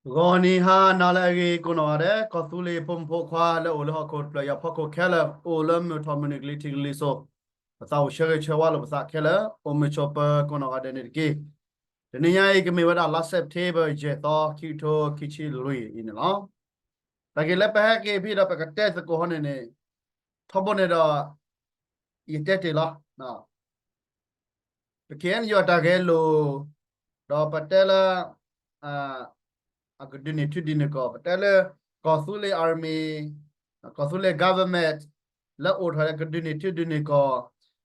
ဂီၤနံၤဟါနၤလၢအဂ့ၤကိးနီၢ်ဂၤဒဲး, ကီၢ်သူလ့ၤဖိမုၣ်ဖိခွါလၢအိၣ်လၢဟီၣ်ခိၣ်တဖျၢၣ်ညါဖီခိၣ်ခဲလၢာ်, အိၣ်လၢမုၢ်ထီၣ်မုၢ်နုာ်ကလံၤထံးကလံၤစိး, ပသးအိၣ်ဆၢဂ့ၤဆၢဝါလိာ်ပသးခဲလၢာ်, အိၣ်မုာ်ဆိးပၢၤကိးနီၢ်ဂၤဒဲးန့ၣ်တက့ၢ်. တနံၤညါအံၤကမ့ၢ်ဝဲဒၣ်လါစဲးပထ့ဘၢၣ် ယဲၢ်သီ ခံကထိခံဆံလွံၢ်အံၤန့ၣ်လီၤ. တၢ်ဂ့ၢ်လၢပဟဲက့ၤဖဲဒီးပကတဲသကိးဟီန့ၣ်န့ၣ်, ထီဘိန့ၣ်ဒီး ယတဲတ့ၢ်လီၤ. ပ K N U အတၢ်ဂဲၤလိာ်, ဒီးပတဲလၢ အကဒုးန့ၢ်ထံဒုးန့ၢ်ကီၢ်, ပတဲလၢ ကီၢ်သူလ့ၤ army, ကီၢ်သူလ့ၤ government လၢအိၣ်ထီၣ်လၢကဒုးန့ၢ်ထံဒုးန့ၢ်ကီၢ်,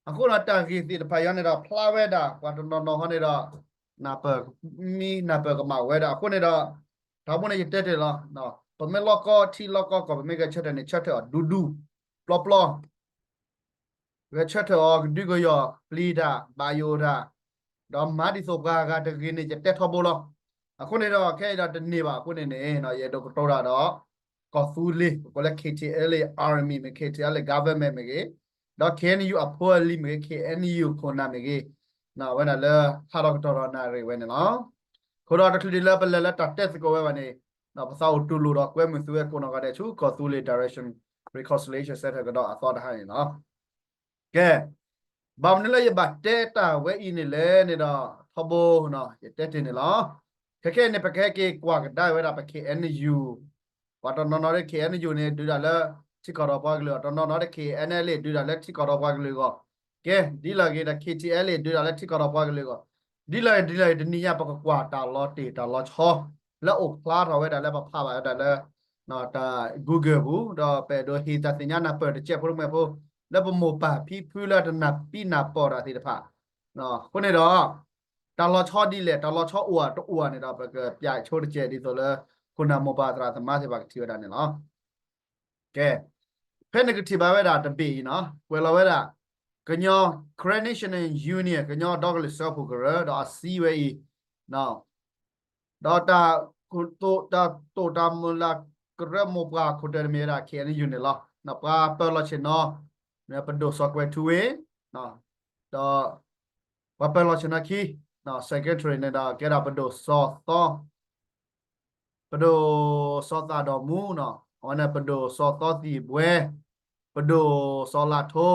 အဃိဒီးတၢ်ဂ့ၢ်သ့ၣ်တဖၣ်အံၤန့ၣ်ဒီး ဖျါဝဲဒၣ်ပှၤတနီၤနီၤဟီန့ၣ်ဒီး နၢ်ပၢၢ်မံနၢ်ပၢၢ်ကမၣ်ဝဲဒၣ်အဃိန့ၣ်ဒီး, ထီဘိန့ၣ်ယတဲတ့ၢ်လီၤ. ပမ့ၢ်လီၢ်ကီထံလီၢ်ကီကီၢ် ပမ့ၢ်ဂဲၤဆၢထၢၣ်န့ၣ် ဆၢထၢၣ်အီၤဒူဒူ, ပျီပျီ ဂဲၤဆၢထၢၣ်အီၤကဒုကယီၢ် ပျံၤတၢ်ဘၣ်ယိၣ်တၢ်, ဒီးမၤဒ်သိးပှၤဂၤတဂ့ၤန့ၣ် ယတဲထီဘိလီၤ. အဃိန့ၣ်ဒီး ခဲအံၤဒီးတန့ၢ်ဘၣ်အဃိန့ၣ်န့ၣ် ယအဲၣ်ဒိးကတိၤတၢ်ဒီး ကီၢ်သူလ့ၤ ပကိးလၢ K T L A Army မ့ၢ် K T L A Government မ့ၢ်ဂ့ၤ, ဒီး K N U အဖိအလံၤမ့ၢ်ဂ့ၤ, K N U ခိၣ်နၢ်မ့ၢ်ဂ့ၤ, အဝဲဒၣ်လၢဟးထီၣ်ကတီၢ်ထီၣ်နၣ်ရံၣ်ဝဲန့ၣ်လီၤ. အဃိဒီးတချုးဒံးလၢပလဲၤလၢတၢ်တဲသကိးဝဲဘၣ်န့ၣ်, ပသးအိၣ်တူၢ်လိာ်ဒီးကွဲမုာ်သုဝဲကိးနီၢ်ဂၤဒဲးဆူ ကီၢ်သူလ့ၤ Direction Reconciliation Center ကဒီးအသီတဟါန့ၣ်လီၤ. ကဲ, ဘၣ်မနုၤလၢယဘၣ်တဲတၢ်ဝဲအံၤန့ၣ်လဲၣ်န့ၣ်ဒီး ထီဘိ ယတဲတ့ၢ်န့ၣ်လီၤ. ခဲခဲအံၤန့ၣ် ပကဟဲက့ၤကွၢ်ကဒါဝဲဒၣ်ပ K N U, ပှၤတနီၤနီၤဒီး K N U န့ၣ် ဒုးတၢ်လၢထံကီၢ်ဒီးပှၤကလုာ်အဂီၢ်, တနီၤနီၤဒီး K N L A ဒုးတၢ်လၢထံကီၢ်ဒီးပှၤကလုာ်အဂီၢ်, ကဲ, ဒ်လဲၣ်ဂ့ၤဒီး K T L A ဒုးတၢ်လၢထံကီၢ်ဒီးပှၤကလုာ်အဂီၢ်, ဒ်လဲၣ်ဂ့ၤဒ်လဲၣ်ဂ့ၤ တနံၤညါပကကွၢ်တၢ်လီၤတ့ၢ်တၢ်လီၤဆီ လၢအိၣ်ဖျါထီၣ်ဝဲဒၣ်လၢပဖးဘၣ်ဝဲဒၣ်လၢ တၢ် Google ပူၤ, ဒီးပအဲၣ်ဒိးဟ့ၣ်တၢ်သ့ၣ်ညါနၢ်ပၢၢ်တစဲးဖိတမှဲၤဖိ လၢပမိၢ်ပၢ်ဖံဖုလၢတနၢ်ပံနၢ်ပၢၢ်တၢ်သ့ၣ်တဖၣ်, အဃိန့ၣ်ဒီး တၢ်လီၤဆီဒ်လဲၣ်, တၢ်လီၤဆီအိၣ်ဧါတအိၣ်ဧါန့ၣ်ဒီး ပကပျးဆိတစဲးဒ်သိးလၢ ခိၣ်နၢ်မိၢ်ပၢ်သရၣ်သမါသ့ၣ်တဖၣ်ကထံၣ်ဝဲဒၣ်န့ၣ်လီၤ. ကဲ, ဖဲနကထံၣ်ဘၣ်ဝဲဒၣ်တဘ့ၣ်အံၤန့ၣ်, ကွဲးလီၤဝဲဒၣ် ကညီ Karen National Union ကညီဒီကလုာ်စၢဖှိၣ်ကရၢ ဒီးအစံးဝဲအံၤ, ဒီးတၢ် တၢ်တိာ်တၢ်မုၢ်လၢ်ကရၢမိၢ်ပှၢ်ခိၣ်တၢၢ်န့ၣ်မ့ၢ်ဝဲဒၣ် K N U န့ၣ်လီၤ. ပှၤပၢၤလီၢ်ဆ့ၣ်နီၤ ပဒိၣ်စီၤကွဲၤထူဝ့ၣ်, ဒီး ပှၤပၢၤလီၢ်ဆ့ၣ်နီၤခံ secretary န့ၣ်ဒီး ကဲဒၣ်ပဒိၣ်စီၤသီ ပဒိၣ်စီၤသးဒီးမူ, အဝဲန့ၣ် ပဒိၣ်စီၤသီသံၣ်ဘှဲ, ပဒိၣ်စီၤလးထိ,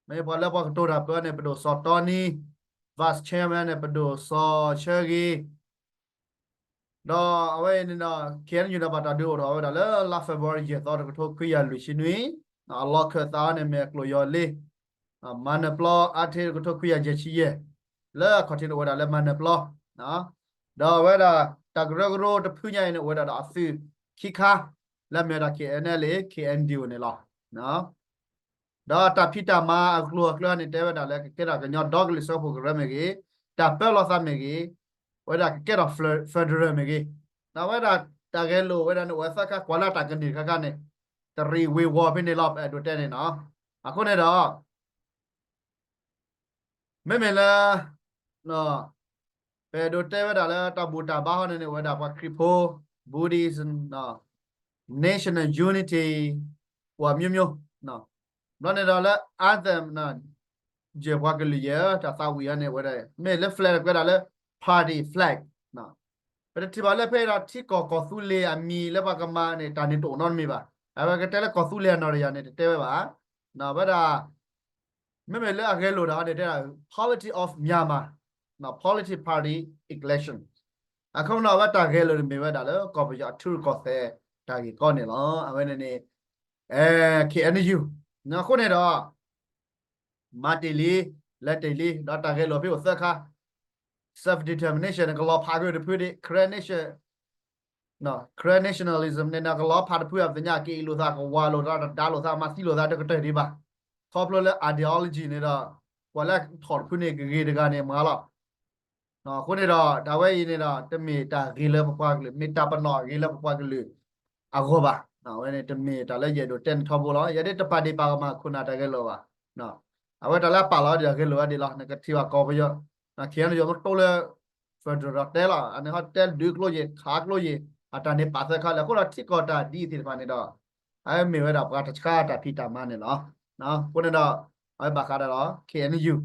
မ့ၢ်ပှၤလၢပှၤကတိၤတၢ်ပၢန့ၣ် ပဒိၣ်စီၤတီနံ, vice chairman န့ၣ် ပဒိၣ်စီၤဆၢဂ့ၤ, ဒီးအဝဲအံၤန့ၣ်ဒီး K N U န့ၣ် ဘၣ်တၢ်ဒုးအိၣ်ထီၣ်ဝဲဒၣ်လၢ လါ February ယဲၢ်သီ တကထိခွံကယၤလွံၢ်ဆံနွံ, အလီၢ်ခၢၣ်သးန့ၣ်မ့ၢ်အကျိၣ်ယီၤလ့ မၤနၢၤပျီ အါထ့ၣ် တကထိခွံကယၤယဲၢ်ဆံယဲၢ်, လၢအခီၣ်ထံးန့ၣ်အိၣ်ဝဲဒၣ်လၢမၤနၢၤပျီ, ဒီးအဝဲဒၣ် တၢ်ကရၢကရိတဖုညါအံၤန့ၣ် အိၣ်ဝဲဒၣ်ဒီးအသုးခံခါ, လၢအမ့ၢ်ဝဲဒၣ် K N L A K N D O န့ၣ်လီၤ. ဒီးတၢ်ဖံးတၢ်မၤအကျိၤအကျဲန့ၣ် တဲဝဲဒၣ်လၢ ကကဲထီၣ်ကညီဒီကလုာ်စၢဖှိၣ်ကရၢမ့ၢ်ဂ့ၤ, တၢ်ပၢလီၤသးမ့ၢ်ဂ့ၤ, ဝဲဒၣ်ကကဲထီၣ် federal မ့ၢ်ဂ့ၤ, ဒီးအဝဲဒၣ်တၢ်ဂဲၤလိာ်ဝဲဒၣ်န့ၣ် အိၣ်ဝဲသၢခါ ကွၢ်လၢတၢ်ကန့ၢ်တခါခါန့ၣ် တရံးဝ့ၤဝီၤဖဲန့ၣ်လီၤ ပအဲၣ်ဒိးတဲန့ၣ်နီၤ. အဃိန့ၣ်ဒီး မ့မ့ၢ်လၢ ပအဲၣ်ဒိးတဲဝဲဒၣ်လၢတၢ်ဘူၣ်တၢ်ဘါဟီန့ၣ်န့ၣ် အိၣ်ဝဲဒၣ်ပှၤခရံာ်ဖိ Buddhism, national unity, ပှၤမျိုးမျိုး, ဘျီန့ၣ်ဒီးလၢ anthem န့ၣ် ယဲၢ်ပှၤကလုာ်ယဲၢ် တၢ်သးဝံၣ်ဟီန့ၣ် အိၣ်ဝဲဒၣ် မ့ၢ်လၢ flag ကွဲးဒၣ်လၢ party flag, ပတထံၣ်ဘၣ်လၢဖဲအံၤဒီး ထံကီၢ်ကီၢ်သူလ့ၤအမံၤလၢပှၤကမၤန့ၣ် တၢ်န့ၣ်တအိၣ်နီတမံၤဘၣ်. အဝဲကတဲလၢကီၢ်သူလ့ၤအနီၢ်တယၤန့ၣ် တတဲဝဲဘၣ်. ဝဲဒၣ် မ့မ့ၢ်လၢအဂဲၤလိာ်တၢ်န့ၣ် တဲဒၣ် Politics of Myanmar, Politics Party Election. အခီပညီ အဝဲတၢ်ဂဲၤလိာ်န့ၣ်မ့ၢ်ဝဲဒၣ်လၢ ကီၢ်ပယီၤအထံရူၢ်ကီၢ်သဲးတၢ်ဂ့ၢ်ကီန့ၣ်လီၤ. အဝဲန့ၣ်န့ၣ် K N U အဃိန့ၣ်ဒီး မၤတ့ၢ်လံ, လဲၤတ့ၢ်လံ, ဒီးတၢ်ဂဲၤလိာ်ဖဲအိၣ်သၢခါ, self determination န့ၣ် ကလီၤဖးကွံာ်တဖုဒံး, Karen Nation, Karen nationalism န့ၣ် ကလီၤဖးတဖု အသ့ၣ်ညါ ကအ့ၣ်လိာ်သး ကဝၤလိာ်သး တဒါလိာ်သး မၤသံလိာ်သး တကတၢၢ်ဒံးဘၣ်. ခီဖျိလၢ ideology န့ၣ်ဒီး ပှၤလၢထီၣ်တဖုန့ၣ် ကဂ့ၤတဂၤန့ၣ်မၤလီၤ. အဃိန့ၣ်ဒီး တၢ်ဝဲအံၤန့ၣ်ဒီး တမ့ၢ်တၢ်ဂ့ၤလၢပပှၤကလုာ်, မ့ၢ်တၢ်ပနီၣ်အဂ့ၤလၢပပှၤကလုာ်အဂီၢ်ဘၣ်. အဝဲန့ၣ်တမ့ၢ်တၢ်လၢယအဲၣ်ဒိးတဲန့ၣ်ထီဘိလီၤ. ယဲဒၣ်တပာ်ဒ့ၣ်ပာ်ကမၣ်ခိၣ်နၢ်တၢ်ဂဲၤလိာ်ဘၣ်. အဝဲတၢ်လၢအပာ်လီၤဒံးဒီးဂဲၤလိာ်ဝဲဒံးလီၤ. နကထံၣ်ဘၣ်ကီၢ်ပယီၤ, ခ့ယီၤမ့ၢ်တိလၢ federal ဒီးတဲလီၤ, အန့ၣ်ဟီတဲဒုးကျိယ့ၢ် ခးကျိယ့ၢ် အတၢ်န့ၣ်ပာ်သၢခါလၢအဃိဒီး ထံကီၢ်တၢ်ဒ်အံၤသ့ၣ်တဖၣ်န့ၣ်ဒီး အဝဲမ့ၢ်ဝဲဒၣ်ပှၤတဆါတၢ်ဖံးတၢ်မၤန့ၣ်လီၤ. အဃိန့ၣ်ဒီး အဝဲဘၣ်ဃးဒီးလီၤ K N U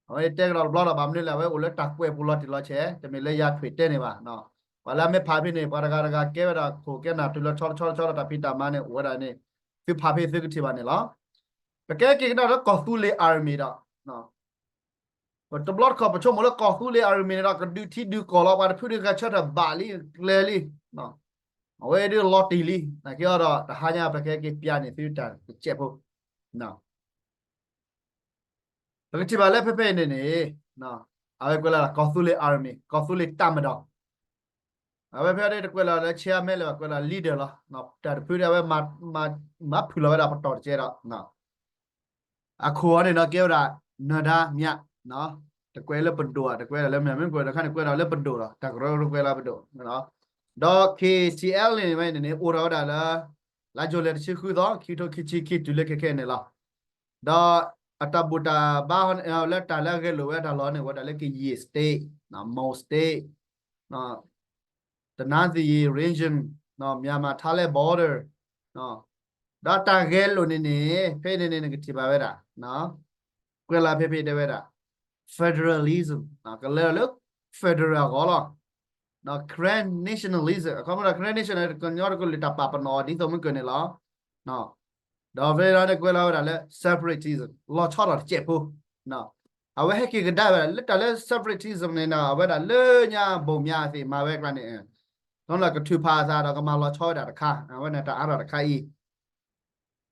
အဝဲတဲကဒီးတဘျီဒီး ဘၣ်မနုၤလဲၣ် အဝဲအိၣ်လၢတၢ်ကွဲးပူၤလီၤတံၢ်လီၤဆဲး တမ့ၢ်လၢယထွံၣ်တဲန့ၣ်ဘၣ်. ပှၤလၢအမ့ၢ်ဖးဖဲန့ၣ် ပှၤတဂၤတဂၤကဲဝဲဒၣ်ခိၣ်ကဲနၢ်တုၤလၢဆီလီၤဆီလီၤဆီလီၤတၢ်ဖံးတၢ်မၤန့ၣ် အိၣ်ဝဲဒၣ်န့ၣ် သုဖးဖဲသုကထံၣ်ဘၣ်န့ၣ်လီၤ. ပကဲက့ၤကဒါဒီးကီၢ်သူလ့ၤ army ဒီး ပတဘျီတခီၣ်ပဆိကမိၣ်လၢကီၢ်သူလ့ၤ army န့ၣ်ဒီး ကဒုးထံဒုးကီၢ်လီၤ ပှၤတဖုဒုးဂဲၤဆၢထၢၣ်ဘၣ်လံ ကျဲၤလံ အဝဲဒုးလီၤတံၢ်လံ နာ်က့အီၤဒီး တဟါညါပကဲက့ၤပျးန့ၢ်သုတၢ်တစဲးဖိ ပကထံၣ်ဘၣ်လၢဖဲဖဲအံၤန့ၣ်န့ၣ် အဝဲကွဲးလၢကီၢ်သူလ့ၤ army ကီၢ်သူလ့ၤတၢ်မဒီး အဝဲဖဲအံၤတကွဲးလီၤလၢ chairman လၢၤဘၣ် ကွဲးလီၤ leader လီၤ. တၢ်တဖုဒၣ်အဝဲ မၤဖုၣ်လီၤဝဲဒၣ်ပတီၢ်တကဲဒီး အခိၣ်အီၤန့ၣ်ဒီးကဲဝဲဒၣ် နဒါမြ တကွဲးလၢပဒိၣ်ဧါ တကွဲးဒၣ်လၢမ့ၢ်မ့ၢ်ကွဲးဒီးခါန့ၣ် ကွဲးဒၣ်လၢပဒိၣ်လီၤ တၢ်ကရၢကရိကွဲးလၢပဒိၣ် ဒီး KTLA န့ၣ်ဝဲန့ၣ်န့ၣ် အိၣ်ထီၣ်ဝဲဒၣ်လၢ လါယူၤလံတဆံဃုသီ ခံကထိခံဆံခံတုၤလၢခဲခဲန့ၣ်လီၤ. ဒီးအတၢ်ဘူၣ်တၢ်ဘါ လၢတၢ်လၢအဂဲၤလိာ်ဝဲတၢ်လီၢ်န့ၣ် ဝဲဒၣ်လၢ Kayin State, Mon State, Tanintharyi Region, Myanmar Thailand border, ဒီးတၢ်ဂဲၤလိာ်န့ၣ်န့ၣ် ဖဲန့ၣ်န့ၣ် နကထံၣ်ဘၣ်ဝဲဒၣ် ကွဲးလီၤဖဲဖဲတဲဝဲဒၣ် federalism ကလဲၤလၢ federal အဂီၢ်လီၤ. ဒီး Karen nationalism အခီပညီဒီး Karen national ကညီတကလုာ်တၢ်ပာ်ပနီၣ်အီၤဒ်သိးမုၢ်ကၢၢ်န့ၣ်လီၤ. ဒီးဖဲလီၤန့ၣ်ကွဲးလီၤဝဲဒၣ်လၢ separatism လီၤဆီဒီးတစဲးဖိ အဝဲဟဲက့ၤကဒါဝဲဒၣ်လၢတၢ်လၢ separatism န့ၣ်ဒီး အဝဲဒၣ်လၢညါဘိၣ်မၠါအသ့ၣ်မၤဝဲကျါန့ၣ် ဒီးကထုးဖးအသးဒီးကမၤလီၤဆီဝဲဒၣ်တခါ အဝဲန့ၣ်တၢ်အါထီၣ်တခါအံၤ ဒီး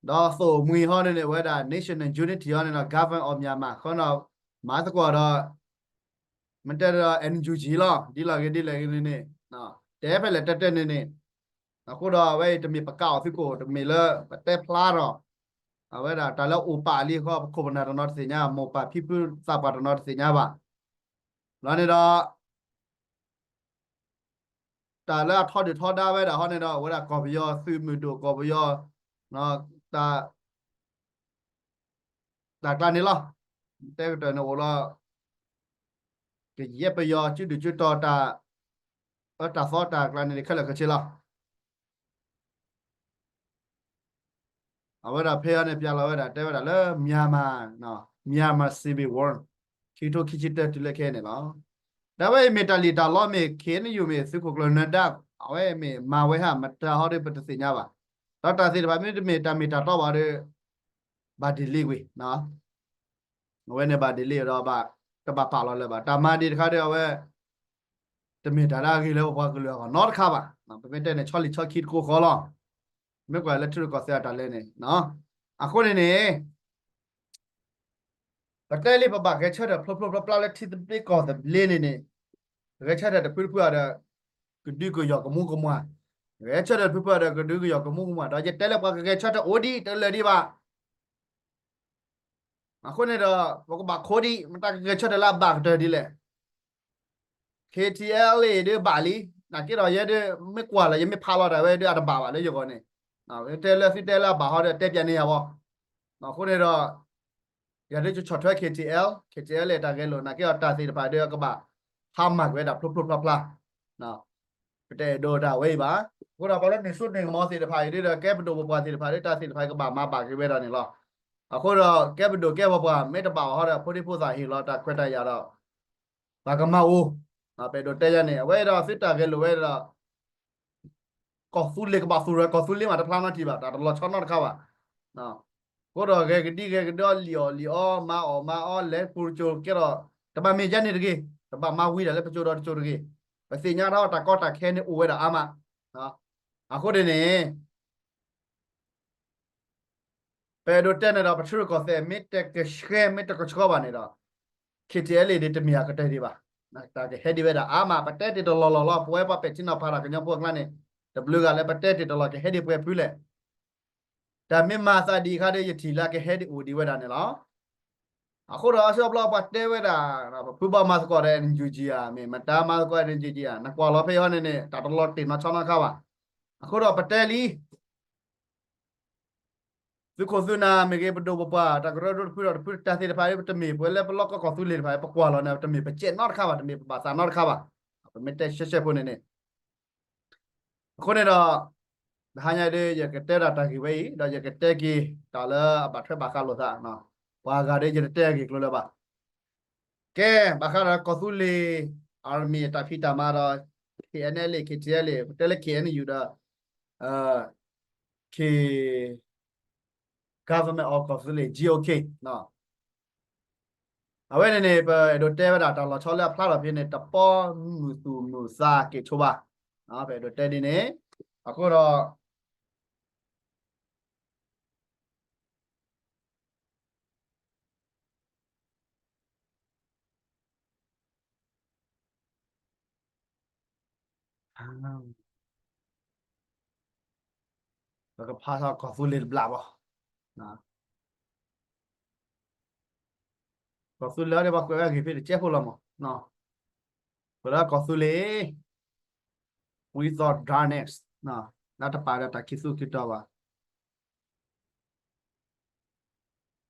သိၣ်မှံဟီန့ၣ်န့ၣ် အဝဲဒၣ် national unity ဟီန့ၣ်ဒီး government of Myanmar ဃီဒီး မၤသကိးဒီး မ့ၢ်တဲဒီး NUG လီၤ ဒ်လဲၣ်ဂ့ၤဒ်လဲၣ်ဂ့ၤန့ၣ်န့ၣ် တဲဖဲလဲၣ်တဲတဲန့ၣ်န့ၣ် အဃိဒီးအဝဲအံၤတမ့ၢ်ပကးအီၤသုကိၣ် တမ့ၢ်လၢပတဲဖျါထီၣ် အဝဲဒၣ်တၢ်လၢအိၣ်ပာ်လံဃီ ပခိၣ်ပနၢ်တနီၤတသ့ၣ်ညါ မိၢ်ပၢ်ဖံဖုသးပှၢ်တနီၤတသ့ၣ်ညါဘၣ်. လီၤန့ၣ်ဒီး တၢ်လၢအထီဒုၣ်ထီဒါဝဲဒၣ်ဟီန့ၣ်ဒီး အဝဲဒၣ်ကီၢ်ပယီၤသုးမုၢ်ဒိၣ် ကီၢ်ပယီၤ တၢ် တၢ်ကျါန့ၣ်လီၤ. တဲကတၢၢ်န့ၣ်အိၣ်လီၤ ကယဲၢ်ပယီၤစုဒုၣ်စုတီၤတၢ် အတၢ်သီတၢ်ကျါန့ၣ်ခဲလၢာ်ခဲဆ့လီၤ. အဝဲဒၣ်ဖဲအံၤန့ၣ် ပျးလီၤဝဲဒၣ် တဲဝဲဒၣ်လၢ Myanmar, Myanmar Civil War ခံကထိခံဆံတၢတုၤလၢခဲအံၤန့ၣ်လီၤ. တၢ်ဝဲအံၤမ့ၢ်တၢ်လံၣ်တၢ်လီမ့ၢ် KNU မ့ၢ်သုးခိၣ်ကျၢၢ်နၢၤဒါ အဝဲမ့ၢ်မၤဝဲဟး မတၤဟီဒီးပတသ့ၣ်ညါဘၣ်. ဒီးတၢ်သ့ၣ်တဖၣ်မ့တမ့ၢ်တၢ်မ့ၢ်တၢ်တီဘၣ်ဒီး ဘၣ်ဒ်လ့ဝံၤ အဝဲန့ၣ်ဘၣ်ဒ်လ့ဒီး တဘၣ်ပာ်လီၤလၢၤဘၣ်. တၢ်မၤဒံးတခါဒီးအဝဲ တမ့ၢ်တၢ်လၢအဂ့ၤလၢပပှၤကလုာ်အဂီၢ်နီတခါဘၣ်. ပမ့ၢ်တဲန့ၣ် ဆီလံဆီခံတကိးဃီလီၤ. မ့ၢ်ကွၢ်လၢထံရူၢ်ကီၢ်သဲးအတၢ်လဲၣ်န့ၣ် အဃိန့ၣ်န့ၣ် ပတဲလံပဘၣ်ဂဲၤဆၢထၢၣ်ဖျိဖျိဖျါဖျါလၢထံသဘျ့ကီၢ်သဘျ့န့ၣ်န့ၣ် ဂဲၤဆၢထၢၣ်တဖုတဖုအံၤဒီး ကဒုကယီၢ်ကမူကမွၤ, ဂဲၤဆၢထၢၣ်တဖုတဖုအံၤဒီး ကဒုကယီၢ်ကမူကမွၤ ဒီးယတဲလၢပှၤကဂဲၤဆၢထၢၣ်အိၣ်ဒံးတလၢာ်ဒံးဘၣ်. အဃိန့ၣ်ဒီး ပကဘၣ်ခိးဒံး မတၤကဂဲၤဆၢထၢၣ်လၢအဘၣ်ကတၢၢ်ဒ်လဲၣ်. KTLA ဒုးဘၣ်လံ, နာ်က့ဒီးယဲဒုး မ့ၢ်ကွၢ်လီၤ ယမ့ၢ်ဖးလီၤတၢ်ဝဲဒုးအတဘၣ်ဘၣ်လၢယဂီၢ်န့ၣ်, တဲလၢသုတဲလၢအဘၣ်ဟီဒီးတဲပျးန့ၢ်ယၤဘၣ်. အဃိန့ၣ်ဒီး ယၤဒုးကဆီၣ်ထွဲ KTL, KTLA တၢ်ဂဲၤလိာ် နာ်က့ဒီးတၢ်သ့ၣ်တဖၣ်ဒုးကဘၣ်ဟါမၢ်ကွံာ်ဝဲဒၣ်ဖျိဖျိဖျါဖျါ ပတအဲၣ်ဒိးတၢ်ဝဲအံၤဘၣ်. အဃိဒီးပှၤလၢနုာ်စိန့ၢ်ကမီၤသ့ၣ်တဖၣ်အံၤဒုးဒီး ကဲပဒိၣ်ပပှၢ်သ့ၣ်တဖၣ်ဒုး တၢ်သ့ၣ်တဖၣ်ကဘၣ်မၤဘၣ်က့ၤဝဲဒၣ်န့ၣ်လီၤ. အဃိဒီးကဲပဒိၣ်ကဲပပှၢ် မ့ၢ်တဘၣ်ဘၣ်ဟီဒီး ဖိဒံဖိသၣ်ဟ့ၣ်လီၤတၢ်ခွဲးတၢ်ယာ်ဒီး ပှၤကမၤအိၣ်, ပအဲၣ်ဒိးတဲယၤန့ၣ် အဝဲဒီးသုတၢ်ဂဲၤလိာ်ဝဲဒီး ကီၢ်သူလ့ၤကဘၣ်သူၣ်ရၢ ကီၢ်သူလ့ၤမးတဖျါနီတထံၣ်ဘၣ် တၢ်တလီၤဆီနီတခါဘၣ်. အဃိဒီးဂဲၤကဒံဂဲၤကဒီး လံၣ်အီၣ်လံၣ်အီ မၤအီၣ်မၤအီ လဲၤပူၤတစိၤကဲဒီး တဘၣ်မ့ၢ်ယါန့ၣ်တဂ့ၤ, တဘၣ်မၤဝံၤဒၣ်လၢပစိၤဒီးတစိၤတဂ့ၤ. ပသ့ၣ်ညါထီၣ်တၢ်ကီတၢ်ခဲန့ၣ်အိၣ်ဝဲဒၣ်အါမး. အဃိန့ၣ်န့ၣ် ပအဲၣ်ဒိးတဲန့ၣ်ဒီး ပထံရူၢ်ကီၢ်သဲး မ့ၢ်တကဆှဲ မ့ၢ်တကဆှီဘၣ်န့ၣ်ဒီး KTLA ဒ်တမ့ၢ်အကတၢၢ်ဒံးဘၣ်. တၢ်ကဟဲဒံးဝဲဒၣ်အါမး ပတဲတ့ၢ်တလီၢ်လီၢ်လီၤ. ပဝဲပှၤပဲာ်ထံနီၤဖးတၢ်ကညီဖိအကျါန့ၣ် တဘျုးဂၤလၢပတဲတ့ၢ်တလီၢ်ကဟဲဒံးပှဲၤဖုလဲၣ်. တၢ်မ့ၢ်မၤသးဒံးအခါဒီး ယထံၣ်လၢကဟဲဒံးအိၣ်ဒံးဝဲဒၣ်န့ၣ်လီၤ. အဃိဒီးအဆၢဘျီပှၤတဲဝဲဒၣ် ပဖုဘၣ်မၤသကိးဒီး NUG ဧါ မ့ၢ်မတၤမၤသကိး NUG ဧါ နကွၢ်လီၤဖဲအံၤန့ၣ်န့ၣ် တၢ်တလီၤတ့ၢ်နီၢ်ဆီနီတခါဘၣ်. အဃိဒီးပတဲလံ သုးခိၣ်သုးနၢ်မ့ၢ်ဂ့ၤ ပဒိၣ်ပပှၢ် တၢ်ကရၢကရိတဖုဒီးတဖု တၢ်သ့ၣ်တဖၣ် ပတမ့ၢ်ပှၤလၢပလီၢ်ကီၢ်ကီၢ်သူလ့ၤတဖၣ် ပကွၢ်လီၤန့ၣ် တမ့ၢ်ပစဲးနီတခါဘၣ် တမ့ၢ်ပဘၣ်သးနီတခါဘၣ်. ပမ့ၢ်တဲရှဲရှဲဖိန့ၣ်န့ၣ် အဃိန့ၣ်ဒီး တဟါညါဒ် ယကတဲဒၣ်တၢ်ဂ့ၢ်ဝဲအံၤ ဒီးယကတဲက့ၤတၢ်လၢအဘၣ်ထွဲဘၣ်ဃးလိာ်သး, ပှၤဂၤဒ်ယတတဲအဂ့ၢ်ကျိၤလၢၤဘၣ်. ကဲ ဘၣ်ဃးဒီးကီၢ်သူလ့ၤ army အတၢ်ဖံးတၢ်မၤဒီး K N L A, K T L A ပတဲလၢ K N U ဒီး K Government of Kawthoolei, G O K အဝဲန့ၣ်န့ၣ် ပအဲၣ်ဒိးတဲဝဲဒၣ်တၢ်လီၤဆီလၢအဖျါထီၣ်ဖဲန့ၣ် တပီမုၢ်သူၣ်မုၢ်သးက့ၤဆိဘၣ်. ပအဲၣ်ဒိးတဲဒ်န့ၣ် အဃိဒီး ပကဖးထီၣ်ကီၢ်သူလ့ၤတဘျီဘၣ်. ကီၢ်သူလ့ၤအံၤ ပှၤကွဲးဝဲအဂ့ၢ်ဖဲတကဲဖိလီၤမး, ကွဲးလၢကီၢ်သူလ့ၤ with or darkness, လၢတပာ်ဒီးတၢ်ခံးသူခံးတီၤဘၣ်.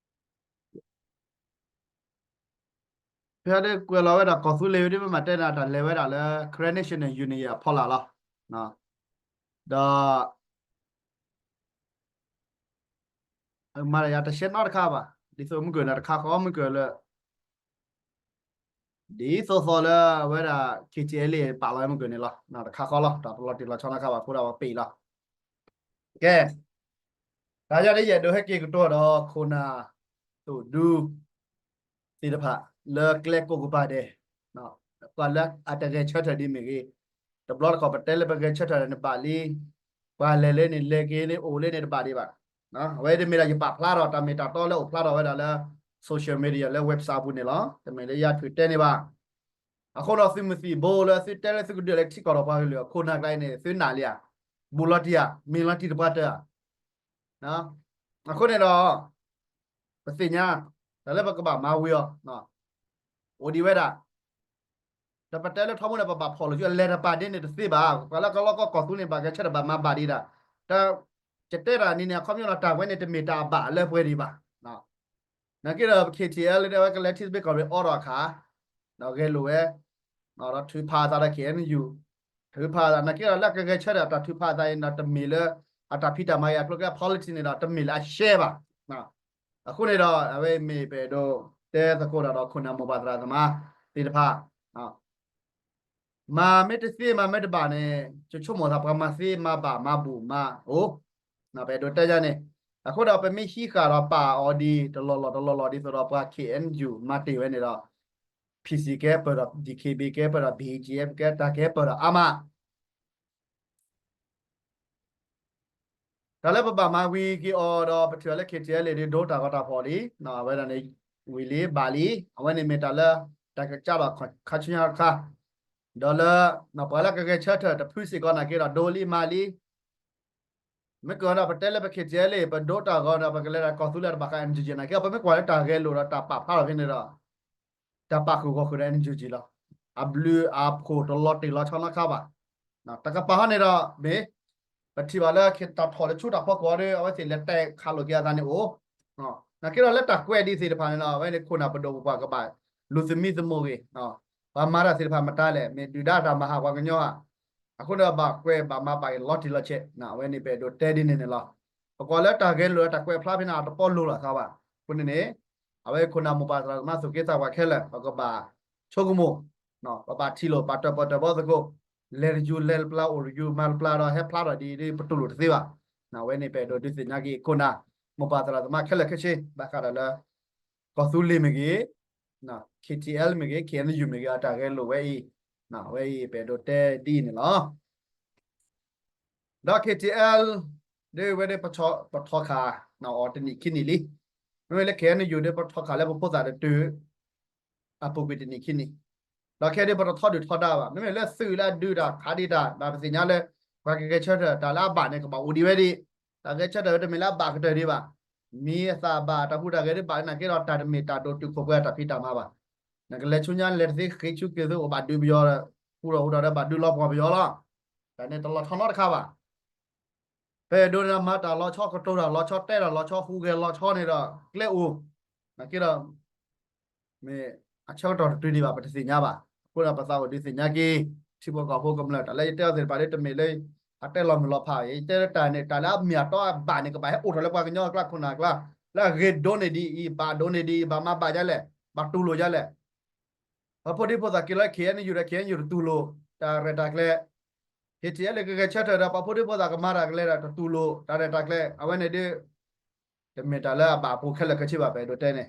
ဖဲဒၣ်ကွဲးလီၤဝဲဒၣ်ကီၢ်သူလ့ၤဝဲဒၣ် ပမ့ၢ်တဲန့ၣ် တၢ်လဲၤဝဲဒၣ်လၢ Karen National Union အဖီလာ်လီၤ. ဒီး မၤတၢ်ယၤတရှဲနီတခါဘၣ်, ဒ်သိးမုၢ်ကၢၢ်န့ၣ်တခါဃီ မုၢ်ကၢၢ်လၢ ဒ်သိးသိးလၢအဝဲဒၣ် K T L A ပာ်လီၤမုၢ်ကၢၢ်န့ၣ်လီၤ. တခါဃီလီၤ, တၢ်တလီၤတံၢ်လီၤဆီနီတခါဘၣ် အဃိဒၣ်ပှၤပ့ၢ်လီၤ. ကဲ, တၢ်ယၤဒ်ယအဲၣ်ဒိးဟဲက့ၤကတီၢ်ဒီး ခိၣ်နၢ်သိၣ်ဒူ သ့ၣ်တဖၣ် လၢကျဲကိးကပၤဒဲး, ပှၤလၢအတဂဲၤဆၢထၢၣ်ဒ်မ့ၢ်ဂ့ၤ, တဘျီတခီၣ်ပတဲလၢပဂဲၤဆၢထၢၣ်န့ၣ်ဘၣ်လံ, ပှၤလဲၤလၢန့ၣ် လဲၤက့ၤန့ၣ် အိၣ်လၢန့ၣ်တဘၣ်ဒံးဘၣ်. အဝဲတမ့ၢ်ဒၣ်ယပာ်ဖျါထီၣ် တၢ်မ့ၢ်တၢ်တီလၢအိၣ်ဖျါထီၣ်ဝဲဒၣ်လၢ social media လၢ website အပူၤန့ၣ်လီၤ. တမ့ၢ်လၢယထွံၣ်တဲန့ၣ်ဘၣ်. အဃိဒီးသုးမုၢ်သံၣ်ဘိလၢသုတဲလၢသုကဒုးလဲၤထံကီၢ်ဒီးပှၤကလုာ်အခိၣ်နၢ်ကျါအံၤန့ၣ် သုနာ်လံဧါ, ဘူးလီၤတံၢ်ဧါ, မ့ၢ်လီၤတံၢ်တပှၢ်တၢၢ်ဧါ. အဃိန့ၣ်ဒီး ပသ့ၣ်ညါ တၢ်လၢပကဘၣ်မၤဝံၤအီၤ အိၣ်ဒံးဝဲဒၣ်, ဒီးပတဲလၢထီဘိန့ၣ် ပဘၣ်ဖီၣ်လိာ်စု အလဲၤတပာ်ဒ်န့ၣ်တသ့ဘၣ်. ပှၤလၢကလီကီၢ်သူလ့ၤန့ၣ် ဘၣ်ဂဲၤဆၢထၢၣ်ဘၣ်မၤဘၣ်ဒံးဒၣ်, တၢ် ယတဲတၢ်န့ၣ်န့ၣ် အခီပညီဒီးတၢ်ဝဲန့ၣ် တမ့ၢ်တၢ်အဘၣ်လၢပှဲၤဒံးဘၣ်. နာ်က့ဒီး K T L ဒ်ဝဲကလဲၤထံသဘျ့ကီၢ်ရ့ၣ်အိးထီၣ်အခါ, ဒီးဂဲၤလိာ်ဝဲ, ဒီးထုးဖးအသးဒီး K N U, ထုးဖးအသး နာ်က့ဒီး လၢကဂဲၤဆၢထၢၣ်တၢ်ထုးဖးအသးအံၤဒီး တမ့ၢ်လၢအတၢ်ဖံးတၢ်မၤအံၤအကျိၤအကျဲ policy န့ၣ်ဒီး တမ့ၢ်လၢအရှဲဘၣ်. အဃိန့ၣ်ဒီး အဝဲမ့ၢ်ပအဲၣ်ဒိးတဲသကိးတၢ်ဒီး ခိၣ်နၢ်မိၢ်ပၢ်သရၣ်သမါသ့ၣ်တဖၣ် မၤမ့ၢ်တသ့မၤမ့ၢ်တဘၣ်န့ၣ် ယဆိကမိၣ်သးပှၤမၤသ့မၤဘၣ်မၤဘူၣ်မၤအိၣ်, ပအဲၣ်ဒိးတဲယၤန့ၣ်, အဃိဒီးပမ့ၢ်ဟံးဃာ်ဒီးပာ်အီၤဒ်တလီၢ်လီၢ်တလီၢ်လီၢ်ဒ်သိးဒီးပှၤ K N U မၤတ့ၢ်ဝဲန့ၣ်ဒီး P C ကဲပၢၢ်ဒီး D K B ကဲပၢၢ်ဒီး B G F ကဲတၢ်ကဲပၢၢ်ဒီးအါမး တၢ်လၢပဘၣ်မၤဝံၤက့ၤအီၤဒီး ပထံၣ်အီၤလၢ K T L A ဒ်ဒိတၢ်ဂီၤတၢ်ဖီၣ်လံ, အဝဲဒၣ်န့ၣ် ဝံၤလံဘၣ်လံ, အဝဲန့ၣ်မ့ၢ်တၢ်လၢ တၢ်ကစၢ်ဒီးခါဆူညါတခါ, ဒီးလၢ ပှၤလၢကဂဲၤဆၢထၢၣ်တဖုစ့ၢ်ကီးနာ်က့ဒီး ဒိလံမၤလံ, မ့ၢ်ကဒီးပတဲလၢပ K T L A ပဒိတၢ်ဂီၤဒီး ပကလဲၤတၢ်ကီၢ်သူလ့ၤတဘၣ်ဃး N U G နာ်က့ ပမ့ၢ်ကွၢ်လၢတၢ်ဂဲၤလိာ်ဒီးတၢ်ပာ်ဖျါထီၣ်ဖဲန့ၣ်ဒီး တၢ်ပာ်ဃုာ်ဂီၢ်ဃုာ်ဒီး N U G လီၤ. အဘျုးအဖှိၣ်တလီၤတံၢ်လီၤဆီနီတခါဘၣ်. တကပၤဟီန့ၣ်ဒီး မ့ၢ် ပထံၣ်ဘၣ်လၢတၢ်ထီၣ်လၢဆူတၢ်ဖီခိၣ်ဒီး အဝဲသ့ၣ်လဲၤတဲခးလိာ်က့ၤအသးန့ၣ်အိၣ်, နာ်က့ဒီးလၢတၢ်ကွဲးဒ်သ့ၣ်တဖၣ်န့ၣ်ဒီး အဝဲန့ၣ်ခိၣ်နၢ်ပဒိၣ်ပပှၢ်ကဘၣ်လူၤသမံသမိးဂ့ၤ, ပှၤမၤတၢ်သ့ၣ်တဖၣ်မတၤလဲၣ် မ့ၢ်ဒုၣ်ဒါတၢ်မၤဟးပှၤကညီဧါ, အဃိန့ၣ်ဘၣ်ကွဲးဘၣ်မၤဘၣ်ဂ့ၤလီၤတံၢ်လီၤဆဲး, အဝဲန့ၣ်ပအဲၣ်ဒိးတဲဒ်န့ၣ်န့ၣ်လီၤ. ပကွၢ်လၢတၢ်ဂဲၤလိာ်ဒီးတၢ်ကွဲးဖျါဖဲန့ၣ် အတပီလိၤလီၤသးဘၣ်. အဃိန့ၣ်န့ၣ် အဝဲခိၣ်နၢ်မိၢ်ပၢ်သရၣ်သမါသူၣ်က့သးပှၢ်ခဲလၢာ် ပကဘၣ်ဆိကမိၣ်, ပဘၣ်ထံၣ်လိာ် ပဘၣ်တၢၣ်ပီၣ်တၢၣ်ဘီသကိး, လဲၤတယူၤလဲၤတပျၢ် အိၣ်တယူၤမၤတပျၢ်ဒီး ဟဲဖျါထီၣ်ဒ်အံၤဒ်ပတူၢ်လိာ်တသ့ဘၣ်. အဝဲန့ၣ်ပအဲၣ်ဒိးဒုးသ့ၣ်ညါက့ၤခိၣ်နၢ်မိၢ်ပၢ်သရၣ်သမါခဲလၢာ်ခဲဆ့ ဘၣ်ဃးဒီးလၢ ကီၢ်သူလ့ၤမ့ၢ်ဂ့ၤ, K T L မ့ၢ်ဂ့ၤ K N U မ့ၢ်ဂ့ၤ အတၢ်ဂဲၤလိာ်ဝဲအံၤ, အဝဲအံၤပအဲၣ်ဒိးတဲဒ်အံၤန့ၣ်လီၤ. ဒီး K T L ဒ်ဝဲဒၣ်ပထီၣ်ခးအီၤတနံၣ်ခံနံၣ်လံ. မ့မ့ၢ်လၢ K N U ဒ်ပထီၣ်ခးလၢပဖိသၣ်တတုၤ အပူၤကွံာ်တနံၣ်ခံနံၣ်, ဒီးခဲဒ်ပတထီဒုၣ်ထီဒါဘၣ်. မ့မ့ၢ်လၢသုးလၢအဒုးတၢ်ခးဒံးတၢ် ဒီးပသ့ၣ်ညါလၢ ပှၤကဂဲၤဆၢထၢၣ်တၢ်လၢအဘၣ်န့ၣ် ကဘၣ်အိၣ်ဒံးဝဲဒၣ်, တၢ်ဂဲၤဆၢထၢၣ်တမ့ၢ်လၢအဘၣ်ကတၢၢ်ဒံးဘၣ်. မ့ၢ်အသးဘၣ် တၢ်ဟူးတၢ်ဂဲၤဒ်ဘၣ်နာ်က့ဒီး တၢ်တမ့ၢ်တၢ်ဒိၣ်တုာ်ခိၣ်ပှဲၤတၢ်ဖံးတၢ်မၤဘၣ်. နကလဲၤဆူညါလဲၤတသ့ ဃ့ဆူက့ၤသ့ အိၣ်ဘၣ်ဒုးပယီၤ, ဟူးဒီးဟူးဒီးဒီးဘၣ်ဒုးလီၤပှီၢ်ပယီၤလီၤ. တၢ်န့ၣ်တလီၤထီနီတခါဘၣ်. ပအဲၣ်ဒိးန့ၣ်ဒီး မၤတၢ်လီၤဆီ ကတိၤတၢ်လီၤဆီ တဲတၢ်လီၤဆီ ဟူးဂဲၤလီၤဆီန့ၣ်ဒီး ကျဲအိၣ်, နာ်က့ဒီး မ့ၢ်အဆၢကတီၢ်တတုၤဒံးဘၣ် ပတသ့ၣ်ညါဘၣ်. အဃိဒီးပသးအိၣ်ဒုးသ့ၣ်ညါက့ၤ ထံဖိကီၢ်ဖိကမျၢၢ် တၢ်လၢယတဲအီၤသ့ၣ်တဖၣ်ဒ်တမ့ၢ်လၢ အတဲလီၤမုၢ်လီၤဖး, ယတဲလၢတၢ်န့ၣ် တၢ်လၢအမ့ၢ်အတီအဘၣ်န့ၣ် ကဘၣ်ဟဲအိၣ်ထီၣ်လၢပှၤကညီအကျါခိၣ်နၢ်အကျါ, လၢအဂ့ၤဒိၣ်န့ၢ်ဒ်အံၤ ဘၣ်ဒိၣ်န့ၢ်ဒ်အံၤ ဘၣ်မၤဘၣ်ဒ်လဲၣ်, ဘၣ်တူၢ်လိာ်ဒ်လဲၣ်. ပှၤဖိဒံဖိသၣ်က့ၤလၢ K N U ဒီး K N U တတူၢ်လိာ် တၢ်ရဲၣ်တၢ်ကျဲၤ KTLA ကဂဲၤဆၢထၢၣ်ဒီး ပှၤဖိဒံဖိသၣ်ကမၤတၢ်ကလဲၤဒီး တတူၢ်လိာ်တၢ်ရဲၣ်တၢ်ကျဲၤ အဝဲန့ၣ်ဒ် တမ့ၢ်တၢ်လၢအဘၣ်အပူၤခဲလၢာ်ခဲဆ့ဘၣ် ပအဲၣ်ဒိးတဲန့ၣ်,